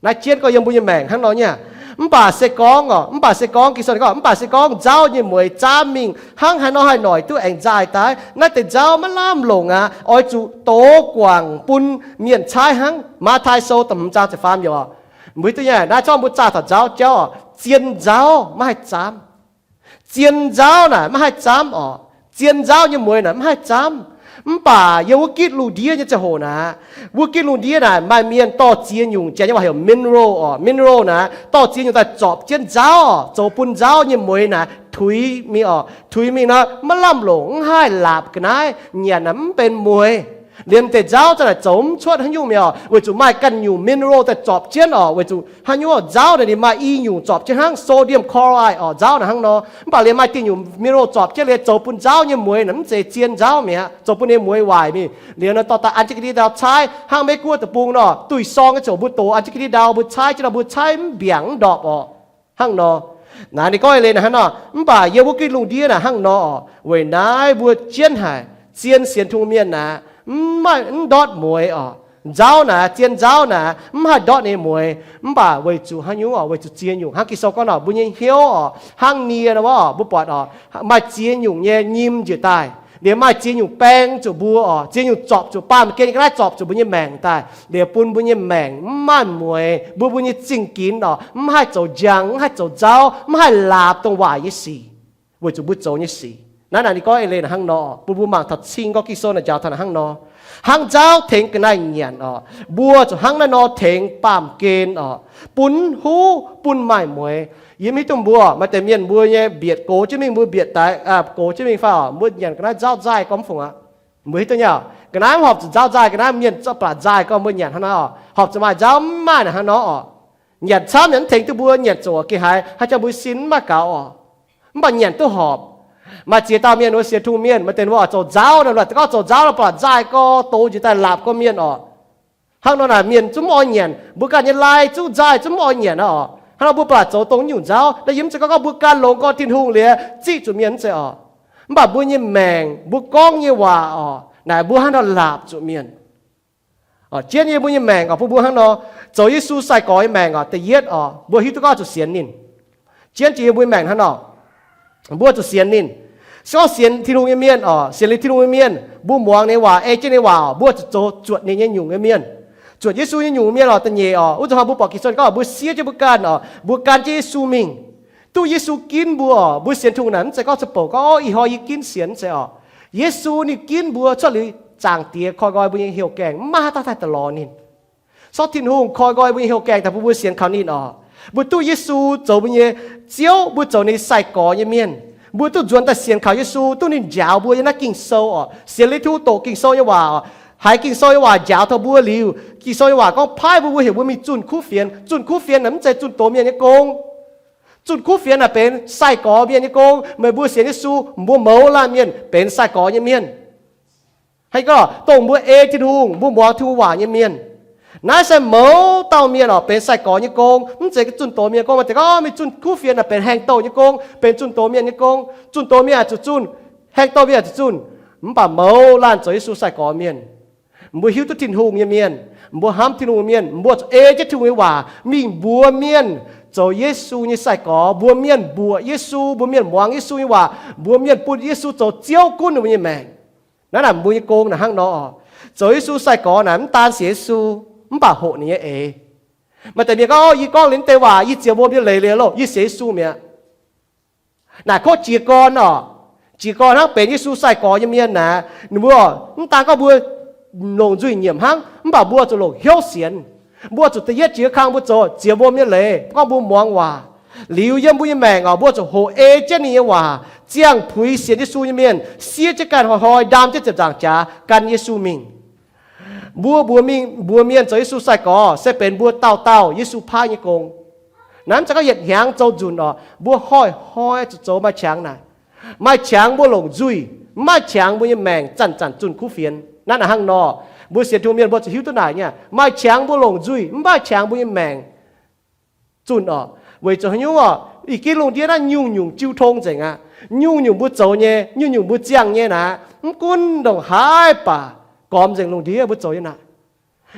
Naaiv jienv gorngv yiem mbuo nyei maengc hnangv nor nyei. Mv baac se gorngv oc, mv baac se gorngv, Ging-Sou gorngv, mv baac se gorngv nzauv nyei mueiz zaamv mingh, hnangv haaix nor haih noic duqv aengx nzaaih daaih? Naaiv deix nzauv maiv lamh longc aqv. Oix zuqc dox guangc bun mienh caaiv hnangv. Matv^taai Sou da'hmz zaang ziepc faam yoc. Mbuo hiuv duqv nyei, naaiv zorqv mbuo zaah taux nzauv jauv oc. Zien nzauv maiv haih zaamv. Zien nzauv naaic maiv haih zaamv oc. Zien nzauv nyei mueiz naaic maiv haih zaamv. Mv baac yiem wuov gitv lungh ndiev nyei ziangh hoc naaic, wuov gitv lungh ndiev naaic maaih mienh dorh ziex nyungc, janx nyei waac heuc mineral oc, mineral naaic dorh ziex nyungc daaih zorpc jienv nzauv oc, zoux bun nzauv nyei mueiz naaic tuix mingh oc. Tuix mingh nor maiv lamh longc, mv haih laapc ga'naaiv, nyanc naaic mv benx mueiz. Liemh deix nzauv za'naaic zoux mv cuotv haaix nyungc mi'aqv oc, weic zuqc maaih ganh nyungc mineral daaih zorpc jienv oc. Weic zuqc haaix nyungc oc, nzauv naaic ninh maaih i nyungc zorpc jienv hnangv sodium chloride oc, nzauv naaic hnangv nor. Mv baac liemh maaih diuh nyungc mineral zorpc jienv liemh zoux bun nzauv nyei mueiz naaic mv zeiz zien nzauv mi'aqv, zoux bun ninh mueiz waaic mingh. Liemh nor dorh daaih an jienv ga'ndiev ndau caaiv, hnangv Meiv-Guoqv deic-bung nor, duih sorng nyei ziouc mbuo dox an jienv ga'ndiev ndau, mbuo caaiv jienv nor mbuo caaiv mv mbiaangc mv ndorpc oc. Hnangv nor, naaiv ninh gorngv eix leiz naaic hnangv nor, mv baac yiem wuov gitv lungh ndiev naaic hnangv nor oc, weic naaiv mbuo jienv haic. Zien sienx Tin-Hungh mienh naaic mv maaih, mv ndortv mueiz oc. Nzauv naaic, zien nzauv naaic mv haih ndortv ninh mueiz. Mv baac weic zuqc haaix nyungc oc? Weic zuqc ziex nyungc. Hnangv Ging-Sou gorngv nor, mbuo nyei hnyouv oc, hnangv nie nor, mbuo buatc oc, maaih ziex nyungc nyei nyim njiec daaih. Liemh maaih ziex nyungc baeng zuqc mbuo oc, ziex nyungc zorpc zuqc baamh gen nyei ga'naaiv zorpc zuqc mbuo nyei maengc daaih, liemh bun mbuo nyei maengc mv maaih mueiz, mbuo, mbuo nyei zingh ginx oc, mv haih zoux njang, mv haih zoux nzauv, mv haih laapc dongh waaic nyei sic, weic zuqc mbuo zoux nyei sic. Naaiv naaic ninh gorngv eix leiz naaic hnangv nor, bun mbuo mangc taux cing gorngv Ging-Sou naaic njaaux taux naaic hnangv nor. Hnangv nzauv tengx ga'naaiv nyanc oc, mbuo zuqc hnangv naaiv nor tengx baamh gen oc, bun huv, bun maaih mueiz. Yie mv hiuv duqv mbuo, maaih deix mienh mbuo nyei mbietc gox jienv mingh, mbuo mbietc daaih, gox jienv mingh fai oc, mbuo nyanc ga'naaiv nzauv nzaaih gorngv mv fungc aqv. Mbuo hiuv duqv nyei oc, ga'naaiv mv horpc zuqc nzauv nzaaih, ga'naaiv mienh zorqv baac nzaaih gorngv mbuo nyanc hnangv nor oc, horpc zuqc maaih nzauv mv maaih naaic hnangv nor oc. Nyanc camv nyanc mv tengx duqv mbuo, nyanc zoqc gengh haiz haaix jangx mbuo sin mv maaih gaux oc. Mv baac nyanc duqv horpc. Maaih ziex dauh mienh wuov sienx Tin-Hungh mienh, maaih deix wuov oix zoux nzauv nor, gorngv zoux nzauv nor baac nzaaih gorx dox njiec daaih laapc gorx mienh oc. Hnangv nor naaic mienh zungv mv oix nyanc, mbuo ganh nyei lai zungv nzaaih zungv mv oix nyanc nor oc. Hnangv nor mbuo baac zoux dongh nyungc nzauv naaiv, yie mv zeiz gorngv mbuo gan longx gorngv Tin-Hungh liuz ziqv zuqc mienh, mv zeiz oc. Mv baac mbuo nyei maengc, mbuo gorngv nyei waac oc, naaic mbuo hnangv nor laapc zuqc mienh. Jienv yie mbuo nyei maengc oc, bun mbuo hnangv nor zoux Yesu sai-gorx nyei maengc oc. Da'yietv oc, mbuo hiuv duqv gorngv zuqc sienx ninh. Jienv jiex yie mbuo nyei maengc hnangv nor, mbuo zuqc sienx ninh. Se gorngv sienx Tin-Hungh nyei mienh oc, sienx liuz Tin-Hungh nyei mienh, mbuo muangx ninh nyei waac, ei jienv ninh nyei waac oc, mbuo zuqc zoux zuotc ninh nyei nyungc nyei mienh. Zuotc Yesu nyei nyungc mienh oc. Da'nyeic oc, wuov zanc hnoi mbuo buatc Ging-Sou gorngv mbuo siev jienv mbuo ganh oc, mbuo gan jienv Yesu mingh. Duqv Yesu ginv mbuo oc. Mbuo sienx Tin-Hungh naaic mv zeiz gorngv zuqc bouc gorngv, o, ih hnoi yie ginv sienx, mv zeiz oc. Yesu ninh ginv mbuo cuotv liuz zaangc Diex koi nqoi mbuo nyei heuc gaengh, mv maaih haaix dauh haih daaih lorz ninh. Sortv Tin-Hungh koi nqoi mbuo nyei heuc gaengh daaih bun mbuo sienx kaux ninh oc. Mbuo duqv Yesu zoux mbuo nyei Ziouv, mbuo zoux ninh sai-gorx nyei mienh. Mbuo duqv nzuonx daaih sienx kaux Yesu, duqv ninh njaaux mbuo yiem naaiv Ging-Sou oc. Sienx Yesu, doqc Ging-Sou nyei waac oc. Haiz Ging-Sou nyei waac njaaux taux mbuo liuz, Ging-Sou nyei waac gorngv paaiv mbuo, mbuo heuc mbuo mingh zunh kuv fienx. Zunh kuv fienx naaic mv zeiz zunh doz mienh nyei gong. Zunh kuv fienx naaic benx sai-gorx mienh nyei gong. Meih mbuo sienx Yesu, mbuo mouz laanh mienh benx sai-gorx nyei mienh. Haiz gorngv dongh mbuo ei Tin-Hungh, mbuo muangx Tin-Hungh waac nyei mienh. Naaiv se mouz dauh mienh oc, benx sai-gorx nyei gong. Mv zeiz zunh doz mienh gong. Maaih deix gorngv mingh zunh kuv fienx naaic benx haengh douh nyei gong, benx zunh doz mienh nyei gong. Zunh doz mienh aah, zunh zunh, haengh douh mienh aah, zunh zunh. Mv baac mouz laanh zoux Yesu sai-gorx mienh. Mbuo hiuv duqv Tin-Hungh nyei mienh, mbuo hnamv Tin-Hungh nyei mienh, mbuo zuqc ei jienv Tin-Hungh nyei waac mingh mbuox mienh zoux Yesu nyei sai-gorx, mbuox mienh mbuoqc Yesu, mbuox mienh muangx Yesu nyei waac, mbuox mienh bun Yesu zoux Ziouv gunv ninh mbuo nyei maengc. Naaiv naaic mbuo nyei gong naaic hnangv nor oc. Zoux Yesu sai-gorx naaic mv daan sienx Yesu, mv baac hoqc ninh nyei eix. Maaih deix mienh gorngv, yie gorngv liuz deix waac, yie ziouc mbuo nyei leiz liuz loh, yie sienx Yesu mi'aqv. Naaic kov jiez gorn oc. Jiez gorn hnangv benx Yesu sai-gorx nyei mienh naaic, ninh mbuo mv daan gorngv mbuo longc nzuih nyiemc hnangv, mv baac mbuo zuqc longc hnyouv sienx. Mbuo zuqc da'yietv jiex kang mbuo zoux, ziouc mbuo nyei leiz gorngv mbuo muangx waac. Liuz yiem mbuo nyei maengc oc, mbuo zuqc hoqc ei jienv ninh nyei waac, ziangh puix sienx Yesu nyei mienh, siev jienv ganh hnoi-hnoi ndaam jienv ziepc nzaangc jaax gan Yesu mingh. Mbuo mbuox mingh, mbuox mienh zoux Yesu sai-gorx se benx mbuo dauh dauh Yesu paaiv nyei gong. Naaiv mv zeiz gorngv yietc hnyangx zoux nzunc oc, mbuo hnoi-hnoi zuqc zoux maaih qangx naaic. Maaih qangx mbuo longc nzuih, mv maaih qangx mbuo nyei maengc zanc-zanc zunh kuv fienx. Naaiv naaic hnangv nor, mbuo sienx Tin-Hungh mienh mbuo zuqc hiuv duqv naaic nyei, maaih qangx mbuo longc nzuih, mv maaih qangx mbuo nyei maengc zunh oc. Weic zuqc haaix nyungc oc? Ih gin lungh ndiev naaiv nyungc-nyungc jiu tong nzengc aqv. Nyungc-nyungc mbuo zoux nyei, nyungc-nyungc mbuo ziangh nyei naaic, mv gunv ndongc haaix baac gormx nzengc lungh ndiev mbuo zoux nyei naaic.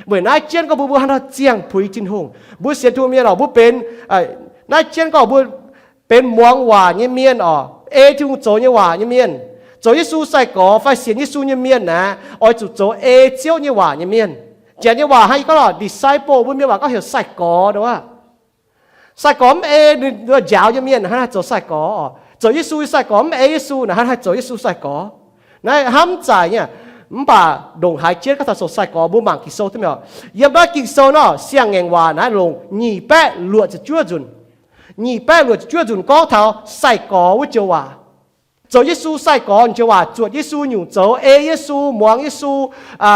Weic naaiv jienv gorngv mbuo, mbuo hnangv nor ziangh puix Tin-Hungh. Mbuo sienx Tin-Hungh mienh oc, mbuo benx, naaiv jienv gorngv mbuo benx muangx waac nyei mienh oc, ei Tin-Hungh zoux nyei waac nyei mienh, zoux Yesu sai-gorx fai sienx Yesu nyei mienh naaic, oix zuqc zoux ei Ziouv nyei waac nyei mienh. Janx nyei waac hnangv yie gorngv oc, disciple, mbuo mienh waac gorngv heuc sai-gorx nor aqv. Sai-gorx mv ei ninh njaaux nyei mienh hnangv naaiv haih zoux sai-gorx oc. Zoux Yesu nyei sai-gorx mv ei Yesu naaic hnangv haih zoux Yesu sai-gorx. Naaiv hnamv zaaic nyei. Mv baac ndongc haaix jienv gorngv taux zoux sai-gorx, mbuo mangc Ging-Sou duqv mi'aqv. Yiem naaiv Ging-Sou nor, siang-ngaengc waac naaiv longc nyic baeqv luoqc ziepc juov nzunc. Nyic baeqv luoqc ziepc juov nzunc gorngv taux sai-gorx wuov joux waac. Zoux Yesu sai-gorx joux waac, zuotc Yesu nyungc zoux, ei Yesu, muangx Yesu,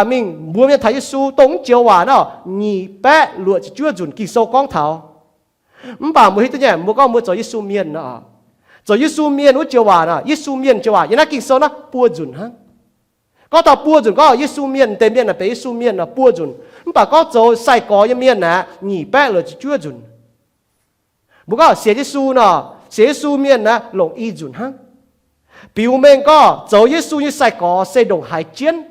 mingh mbuox mienh taux Yesu, dongh wuov joux waac nor, nyic baeqv luoqc ziepc juov nzunc Ging-Sou gorngv taux. Mv baac mbuo hiuv duqv nyei, mbuo gorngv mbuo zoux Yesu mienh nor, zoux Yesu mienh wuov joux waac nor, Yesu mienh joux waac yiem naaiv Ging-Sou naaiv buo nzunc hnangv. Gorngv taux buo nzunc gorngv Yesu mienh, deix mienh naaic benx Yesu mienh nor buo nzunc. Mv baac gorngv zoux sai-gorx nyei mienh naaic, nyic baeqv luoqc ziepc juov nzunc. Mbuo gorngv sienx Yesu nor, sienx Yesu mienh naaic longc i nzunc hnangv. Biux mengh gorngv zoux Yesu nyei sai-gorx se ndongc haaix jienv.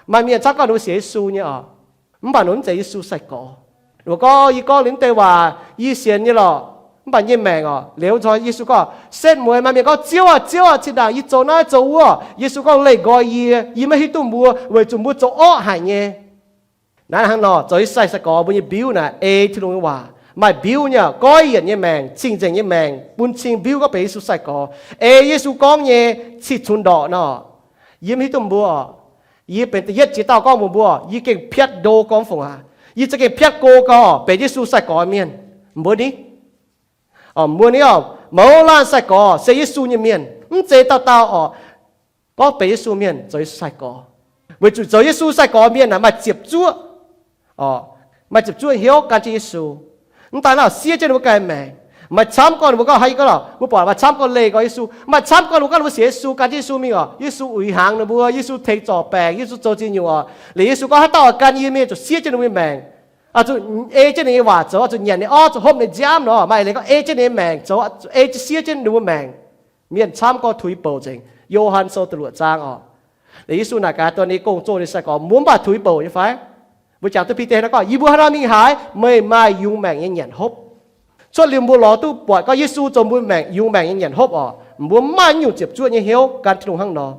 Maaih mienh camv gorngv ninh mbuo sienx Yesu nyei oc, mv baac ninh mv zeiz Yesu sai-gorx. Ninh mbuo gorngv, yie gorngv liuz deix waac yie sienx nyei lorqc, mv baac nyei maengc oc, liuz nzunc Yesu gorngv setv mueiz. Maaih mienh gorngv, Ziouv aah, Ziouv aah, zinh ndaangc yie zoux naaiv zoux wuov. Yesu gorngv, leih nqoi yie, yie maiv hiuv duqv mbuo, weic zuqc mbuo zoux orqv haic nyei. Naaiv hnangv nor, zoux Yesu sai-gorx mbuo nyei mbiuv naaic ei Tin-Hungh nyei waac. Maaih mbiuv nyei, goiv yienc nyei maengc, cing-nzengc nyei maengc, bun cing mbiuv gorngv benx Yesu sai-gorx. Ei Yesu gorngv nyei cih cunx ndorqc nor, yie maiv hiuv duqv mbuo oc. Yie benx da'yietv ziex dauh gorngv mbuox mbuo, yie gengh piatv ndo gorngv fongc aqv. Yie za'gengh piatv go gau, benx Yesu sai-gorx mienh. Mbuo ni, mbuo ni oc, mouz laanh sai-gorx se Yesu nyei mienh, mv zeiz dauh dauh oc gorngv benx Yesu mienh zoux Yesu sai-gorx. Weic zuqc zoux Yesu sai-gorx mienh naaic maaih ziepc zuoqv, maaih ziepc zuoqv hnyouv gan jienv Yesu. Mv daan naaiv siev jienv ninh mbuo ganh maengc. Maaih camv gorngv ninh mbuo gorngv, haaix gorngv, mbuo buatc maaih camv gorngv leih nqoi Yesu. Maaih camv gorngv ninh mbuo gorngv ninh mbuo sienx Yesu, gan jienv Yesu mingh oc, Yesu uix hnaangx ninh mbuo, Yesu tengx zorc baengc, Yesu zoux zingh nyungc oc. Liuz Yesu gorngv, haaix dauh oix gan yie mingh, zuqc siev jienv ninh mbuo nyei maengc, zuqc ei jienv ninh nyei waac zoux, zuqc nyanc ninh orv, zuqc hopv ninh nziaamv nor, maaih leiz gorngv ei jienv ninh nyei maengc zoux, ei jienv siev jienv ninh mbuo maengc. Mienh camv gorngv tuix bouc nzengc. Yo^han Sou da'luoqc zaang oc. Liuz Yesu naaic gaax dongh ninh gong-zoh ninh sai-gorx, mbuo mv baac tuix bouc nyei fai? Mbuo jangx duqv Bide hnangv gorngv, yie mbuo hnangv nor mingh haaix, meih maaih yungz maengc nyei nyanc hopv. Cuotv liuz mbuo lorz duqv buatc gorngv Yesu zoux mbuo maengc, yungz maengc nyei nyanc hopv oc, mbuo mv maaih nyungc ziepc zuoqv nyei hnyouv gan Tin-Hungh hnangv nor.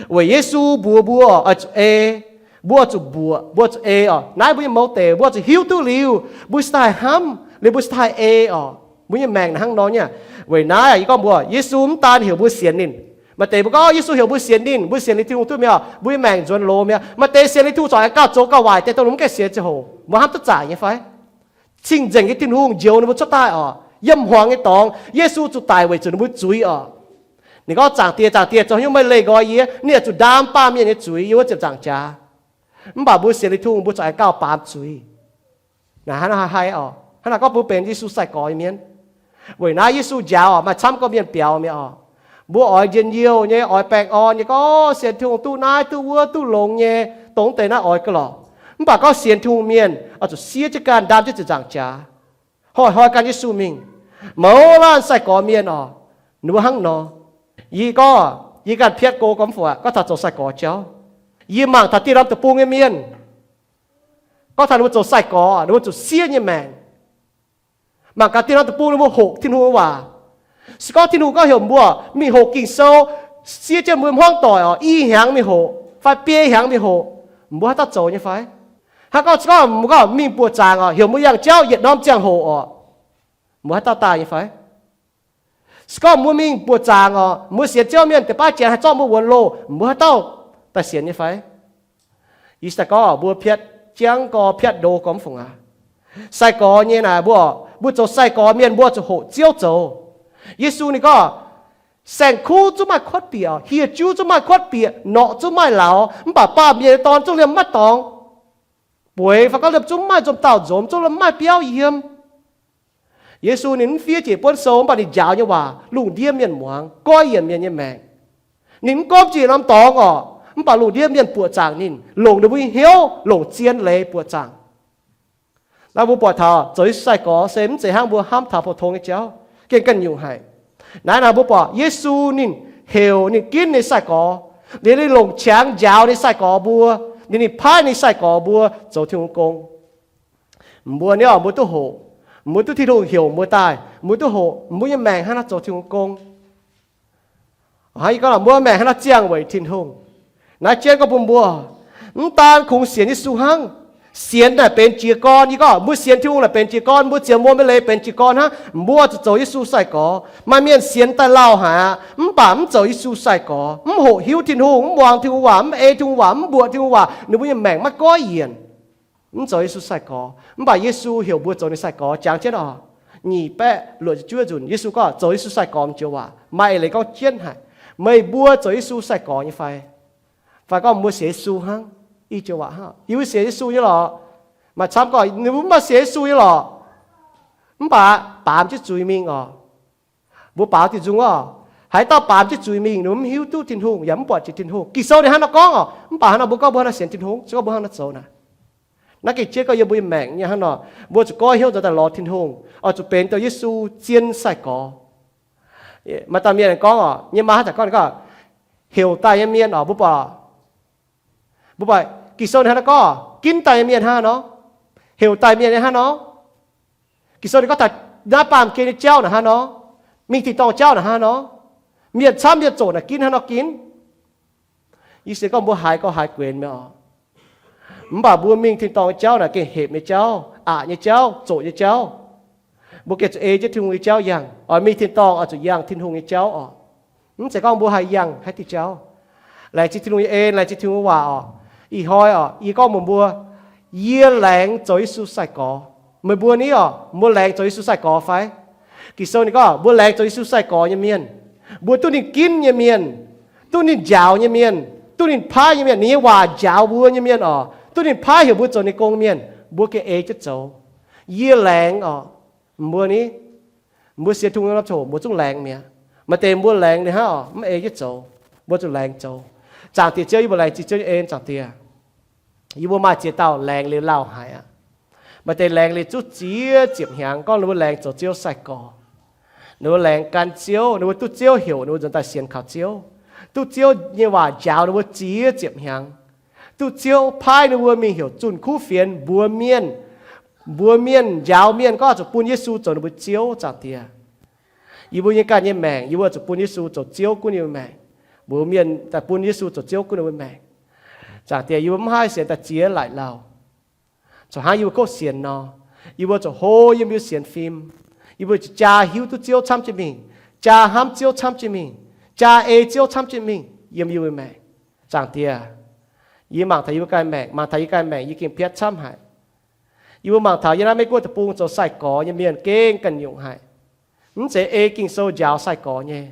Weic Yesu mbuox mbuo oix zuqc ei, mbuo zuqc mbuoqc, mbuo zuqc ei oc. Naaiv mbuo nyei mouz deix mbuo zuqc hiuv duqv liuz, mbuo cingx daaih hnamv, liuz mbuo cingx daaih ei oc. Mbuo nyei maengc hnangv nor nyei. Weic naaiv yie gorngv mbuo, Yesu mv daan heuc mbuo sienx ninh. Maaih deix mbuo gorngv Yesu heuc mbuo sienx ninh, mbuo sienx liuz Tin-Hungh duqv mi'aqv, mbuo nyei maengc nzuonx loz mi'aqv. Maaih deix sienx liuz Tin-Hungh corc aengx gauh zoux gauh waaic, deix dongh mv gaengh sienx ziangh hoc. Mbuo hnamv duqv zaic nyei fai? Cing-nzengc nyei Tin-Hungh njoux ninh mbuo cuotv daaih oc. Yiem hmuangx nyei dorngx, Yesu zuqc daic weic zuqc ninh mbuo zuiz oc. Ninh gorngv, Zaangc Diex, Zaangc Diex, zoux haaix nyungc meih leih nqoi yie? Ninh yaac zuqc ndaam baamh mienh nyei zuiz yiem wuov ziepc nzaangc jaax. Mv baac mbuo sienx Tin-Hungh mbuo corc aengx gauh baamz zuiz. Naaiv hnangv naaiv haiz oc, hnangv naaiv gorngv mbuo benx Yesu sai-gorx nyei mienh. Weic naaiv Yesu njaaux oc, maaih camv gorqv-mienh biaux mi'aqv oc. Mbuo oix njien-youh nyei, oix baengh orn nyei, gorngv sienx Tin-Hungh duqv naaiv duqv wuov duqv longx nyei, dongh deix naaiv oix ga'lorqc. Mv baac gorngv sienx Tin-Hungh mienh oix zuqc siev jienv ganh, ndaam jienv ziepc nzaangc jaax, hnoi-hnoi gan Yesu mingh. Mouz laanh sai-gorx mienh oc, ninh mbuo hnangv nor. Yie gorngv, yie ganh piatv go gormx fungc aqv, gorngv taux zoux sai-gorx jauv. Yie mangc taux dieh norm deic-bung nyei mienh, gorngv taux ninh mbuo zoux sai-gorx, ninh mbuo zuqc siev nyei maengc. Mangc gaax dieh norm deic-bung ninh mbuo hoqc Tin-Hungh waac. Se gorngv Tin-Hungh gorngv heuc mbuo mingh hoqc Ging-Sou, siev jienv mbuo hmuangv doic oc, i hnyangx mingh hoqc fai biei hnyangx mingh hoqc, mbuo haaix dauh zoux nyei fai? Hnangv gorngv se gorngv mbuo gorngv mingh buoqc zaangc oc, heuc mbuo yangh jauv yietc norm ziangh hoc oc, mbuo haaix dauh daaih nyei fai? Se gorngv mbuo mingh buoqc zaangc oc, mbuo sienx Ziouv mienh deix baav janx haih zorqv mbuo wuonx loh, mbuo haaix dauh daaih sienx nyei fai? Yie se daaih gorngv mbuo piatv jiangv gorx piatv ndo gormx fungc aqv. Sai-gorx nyei naaic mbuo, mbuo zoux sai-gorx mienh mbuo zuqc hoqc Ziouv zoux. Yesu ninh gorngv, saeng-kuv zungv maaih kuotv bieqc, hieh juv zungv maaih kuotv bieqc, norqc zungv maaih lauz, mv baac baamh mienh nyei dorn zungv liemh maiv dorngx. Bueix fai gorngv liemh zungv maaih nzomh dauh nzomz, zungv liemh maaih biauv yiem. Yesu ninh mv fiev jiex buonv sou, mv baac ninh njaaux nyei waac lungh ndiev mienh muangx, goiv yienc mienh nyei maengc. Ninh mv gomv jiex norm dorngx oc, mv baac lungh ndiev mienh buoqc zaangc ninh, longc ninh mbuo nyei hnyouv, longc zien leiz buoqc zaangc. Naaiv mbuo buatc taux zoux Yesu sai-gorx se mv zeiz hnangv mbuo hnamv taux pou-tong nyei jauv, gengh ganh nyungc haic. Naaiv naaic mbuo buatc Yesu ninh heuc ninh ginv ninh sai-gorx, liuz ninh longc qangx njaaux ninh sai-gorx mbuo, liuz ninh paaiv ninh sai-gorx mbuo zoux Tin-Hungh gong. Mbuo ni oc, mbuo duqv hoqc, mbuo duqv Tin-Hungh heuc mbuo daaih, mbuo duqv hoqc, mbuo nyei maengc hnangv naaiv zoux Tin-Hungh gong. Hnangv yie gorngv, mbuo maengc hnangv naaiv ziangh weic Tin-Hungh. Naaiv jienv gorngv bun mbuo, mv daan kungx sienx Yesu hnangv. Sienx naaic benx jiez gorn. Yie gorngv mbuo sienx Tin-Hungh naaic benx jiez gorn, mbuo zienx muonh maiv leiz benx jiez gorn hnangv. Mbuo zuqc zoux Yesu sai-gorx. Maaih mienh sienx daaih lauh haic aqv, mv baac mv zoux Yesu sai-gorx, mv hoqc hiuv Tin-Hungh, mv muangx Tin-Hungh waac, mv ei Tin-Hungh waac, mv mbuoqc Tin-Hungh waac, ninh mbuo nyei maengc maiv goiv yienc. Mv zoux Yesu sai-gorx, mv baac Yesu heuc mbuo zoux ninh sai-gorx. Jangx jienv oc, nyic baeqv luoqc ziepc juov nzunc Yesu gorngv zoux Yesu sai-gorx m'joux waac, maaih eix leiz gorngv jienv haic, meih mbuo zoux Yesu sai-gorx nyei fai? Fai gorngv mbuo sienx Yesu hnangv, i joux waac hnangv, yie mbuo sienx Yesu nyei lorqc. Maaih camv gorngv ninh mbuo mv baac sienx Yesu nyei lorqc, mv baac baamz jienv zuiz mingh oc. Mbuo baaux diuh nzung oc. Haaix dauh baamz jienv zuiz mingh, ninh mbuo mv hiuv duqv Tin-Hungh yaac mv buatc jiex Tin-Hungh. Ging-Sou ninh hnangv nor gorngv oc. Mv baac hnangv nor mbuo gorngv mbuo hnangv nor sienx Tin-Hungh, se gorngv mbuo hnangv nor zoux naaic, naaiv gengh jienv gorngv yiem mbuo nyei maengc nyei hnangv nor, mbuo zuqc goiv hnyouv nzuonx daaih lorz Tin-Hungh, oix zuqc benx dongh Yesu zien sai-gorx. Maaih dauh mienh gorngv oc, nyei maa hnangv zanc gorngv, gorngv heuc daaih nyei mienh oc, mbuo buatc, mbuo buatc Ging-Sou ninh hnangv nor gorngv, ginv daaih nyei mienh hnangv nor, heuc daaih mienh nyei hnangv nor. Ging-Sou ninh gorngv taux naaiv baamh gen nyei jauv naaic hnangv nor, mingh tin-dorngh jauv naaic hnangv nor, mienh camv mienh zoqc naaic ginv hnangv nor ginv. Yie se gorngv mbuo haiz gorngv haiz guenx mi'aqv oc. Mv baac mbuo mingh tin-dorngh nyei jauv naaic gengh hepc nyei jauv, aqc nyei jauv, zoqc nyei jauv. Mbuo gengh zuqc ei jienv Tin-Hungh nyei jauv yangh. Oix mingh tin-dorngh oix zuqc yangh Tin-Hungh nyei jauv oc. Mv zeiz gorngv mbuo haih yangh haaix diuh jauv. Laengz zingh Tin-Hungh nyei en, laengz zingh Tin-Hungh waac oc. Ih hnoi oc, yie gorngv mbuox mbuo, yie laengz zoux Yesu sai-gorx. Meih mbuo ni oc, mbuo laengz zoux Yesu sai-gorx fai? Ging-Sou ninh gorngv mbuo laengz zoux Yesu sai-gorx nyei mienh. Mbuo duqv ninh ginv nyei mienh, duqv ninh njaaux nyei mienh, duqv ninh paaiv nyei mienh, ninh nyei waac njaaux mbuo nyei mienh oc, duqv ninh paaiv heuc mbuo zoux ninh gong mienh, mbuo gengh ei jienv zoux. Yie laengz oc. Mbuo ni, mbuo sienx Tin-Hungh norm ziangh hoc mbuo zungv laengz mi'aqv. Maaih deix mbuo laengz ninh hnangv oc, mv ei jienv zoux. Mbuo zuqc laengz zoux. Zaangc Diex Ziouv, yie mbuo laengz zingh Ziouv nyei en, Zaangc Diex. Yie mbuo maaih ziex dauh laengz liuz lauh haic aqv. Maaih deix laengz liuz zungv ziex ziepc hnyangx gorngv ninh mbuo laengz zoux Ziouv sai-gorx. Ninh mbuo laengz gan Ziouv, ninh mbuo duqv Ziouv heuc ninh mbuo nzuonx daaih sienx kaux Ziouv. Duqv Ziouv nyei waac njaaux ninh mbuo ziex ziepc hnyangx. Duqv Ziouv paaiv ninh mbuo mingh heuc zunh kuv fienx mbuox mienh, mbuox mienh, njaaux mienh gorngv zuqc bun Yesu zoux ninh mbuo Ziouv, Zaangc Diex. Yie mbuo nyei ganh nyei maengc, yie mbuo zuqc bun Yesu zoux Ziouv gunv yie mbuo maengc. Mbuox mienh daaih bun Yesu zoux Ziouv gunv yie mbuo maengc. Zaangc Diex, yie mbuo mv haih sienx daaih ziex laaic lauh. Corc hnangv yie mbuo kov sienx nor, yie mbuo zuqc hlo yiem yie mbuo sienx fim. Yie mbuo zuqc jaa hiuv duqv Ziouv camv jienv mingh, jaa hnamv Ziouv camv jienv mingh, jaa ei Ziouv camv jienv mingh yiem yie mbuo maengc. Zaangc Diex, yie mangc taux yie mbuo ganh maengc, mangc taux yie ganh maengc yie gengh piatv camv haic. Yie mbuo mangc taux yiem naaiv Meiv Guoqv deic-bung zoux sai-gorx nyei mienh gengh ganh nyungc haic. Mv zeiz ei Ging-Sou njaaux sai-gorx nyei.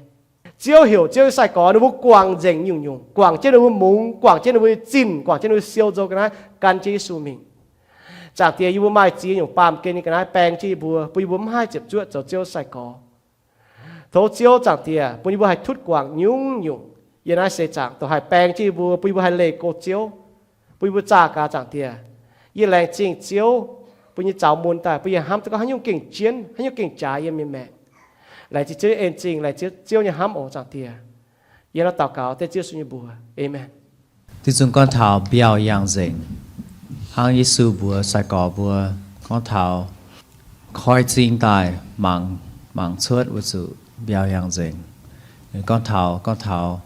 Ziouv heuc Ziouv nyei sai-gorx, ninh mbuo guangc nzengc nyungc-nyungc, guangc jienv ninh mbuo mungz, guangc jienv ninh mbuo nyei zinh, guangc jienv ninh mbuo siou nzou ga'naaiv gan jienv Yesu mingh. Zaangc Diex, yie mbuo maaih ziex nyungc baamh gen nyei ga'naaiv baeng jienv yie mbuo, bun yie mbuo mv haih ziepc zuoqv zoux Ziouv nyei sai-gorx. Tov Ziouv Zaangc Diex bun yie mbuo haih tutv guangc nyungc-nyungc yiem naaiv seix zaangc, dongh haih baeng jienv yie mbuo, bun yie mbuo haih leih go Ziouv, bun yie mbuo zaah gaax Zaangc Diex. Yie laengz zingh Ziouv bun yie zaux mun daaih, bun yie hnamv duqv gorngv haaix nyungc gengh jienv, haaix nyungc gengh jaaix yiem yie maengc. Laengz zingh Ziouv nyei en zingh, laengz zingh Ziouv nyei hnamv oc Zaangc Diex. Yie nor daux gaux dengv Ziouv Yesu nyei mbuox. Aamen. Diuh zungh gorngv taux mbiauh yangh nzengc, hnangv Yesu mbuox sai-gorx mbuo gorngv taux koi zing daaih mangc, mangc cuotv weic zuqc mbiauh yangh nzengc. Gorngv taux, gorngv taux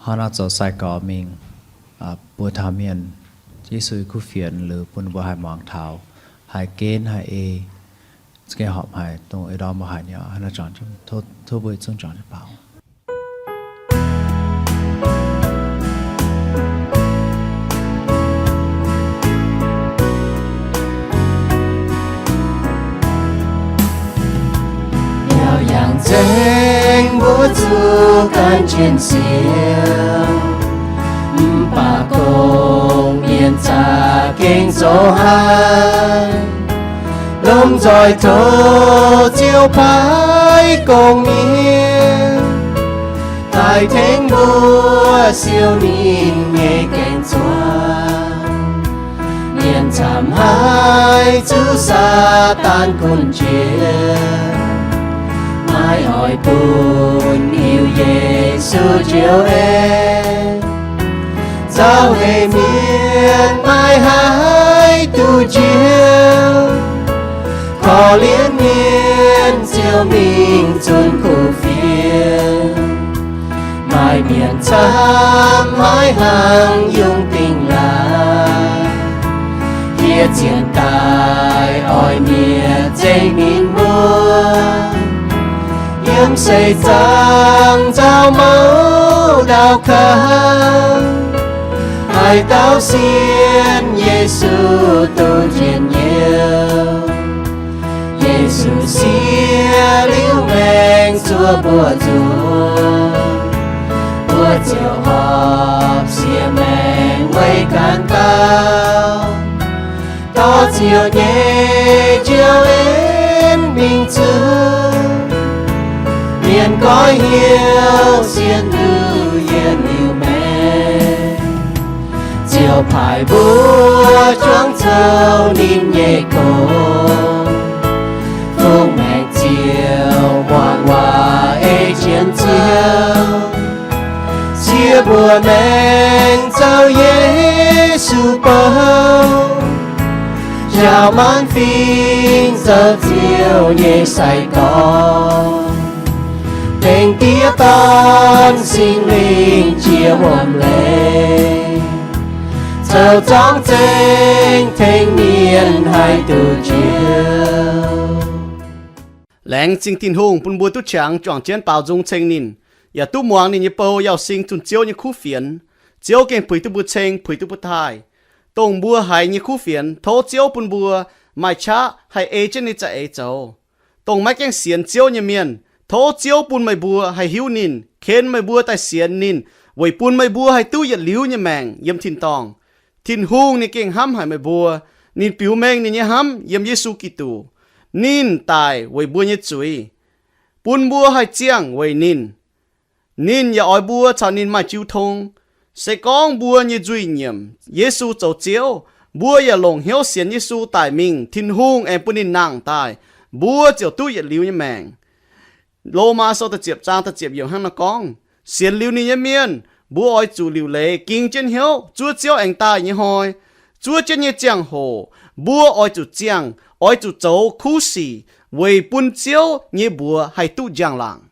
hnangv nor zoux sai-gorx mingh, buo taux mienh Yesu nyei kuv fienx liuz bun mbuo haih muangx taux, haih genv, haih ei, za'gengh horpc haic, dongh ei ndorm mbuo haiz nyei, hnangv nor tov mbuo zungv juangc jienv baaux. Mbiauh yangh nzengc mbuo zuqc gan jienv sienx, mv baac gong-mienh za'gengh zoux haaix, lomh nzoih tov Ziouv paaiv gong-mienh daaih tengx mbuo siou ninh nyei gaeng-zuangx. Mienh camv haiz zuqc Saadaan gunv jiex, maiv oix bun hiuv Yesu Ziouv aeqv, zaux heix mienh maiv haih duqv njoux, korv-lienh mienh ziouc mingh zunh kuv fienx. Maaih mienh camv maiv hlang yungh dingh laaix, yie zienx daaih oix mietc nzengc ninh mbuo. Yiem seix zaangc nzauh mouc ndau kangv, haaix dauh sienx Yesu duqv njien-youh. Yesu siev liuz maengc zuov mbuo nzuonx, mbuo ziouc horpc siev maengc weic ganh dauh. Dorh Ziouv nyei njoux en mingh zuqc, mienh goiv hnyouv sienx duqv yietc liuz maengc, ziouc paaiv mbuo juangc zoux ninh nyei gong. Fungx maengc ziouc muangx waac ei jienv Ziouv. Siev mbuo maengc zoux Yesu bou, njaaux maanc fingx zoux Ziouv nyei sai-gorx. Dengv Diex, Dorn, Singx Lingh jiex wuom-leiz, zoux zorngv zengx tengx mienh haih duqv njoux. Laengz zingh Tin-Hungh bun mbuo duqv qangx juangc jienv baaux nzung ceng ninh, yaac duqv muangx ninh nyei bou Yauh Sing zunh Ziouv nyei kuv fienx. Ziouv gengh puix duqv mbuo ceng, puix duqv mbuo taaih. Dongh mbuo haiz nyei kuv fienx, tov Ziouv bun mbuo maaih qaqv haih ei jienv ninh za'eix zoux. Dongh maiv gaengh sienx Ziouv nyei mienh, tov Ziouv bun meih mbuo haih hiuv ninh, ken meih mbuo daaih sienx ninh, weic bun meih mbuo haih duqv yietc liuz nyei maengc yiem tin-dorngh. Tin-Hungh ninh gengh hnamv haic meih mbuo. Ninh biux mengh ninh nyei hnamv yiem Yesu Giduc. Ninh daic weic mbuo nyei zuiz, bun mbuo haih ziangh weic ninh. Ninh yaac oix mbuo caux ninh maaih jiu tong. Se gorngv mbuo nyei nzuih nyiemc Yesu zoux Ziouv, mbuo yaac longc hnyouv sienx Yesu daic mingh, Tin-Hungh aengx bun ninh nangh daaih, mbuo ziouc duqv yietc liuz nyei maengc. Lomaa Sou da'ziepc zaang da'ziepc yiemc hnangv naaiv gorngv, sienx liuz ninh nyei mienh, mbuo oix zuqc liuc leiz ging jienv hnyouv, zuov Ziouv aengx daaih nyei hnoi. Zuov jienv nyei ziangh hoc mbuo oix zuqc ziangh, oix zuqc zoux kuv sic weic bun Ziouv nyei mbuox haih duqv njang-laangc.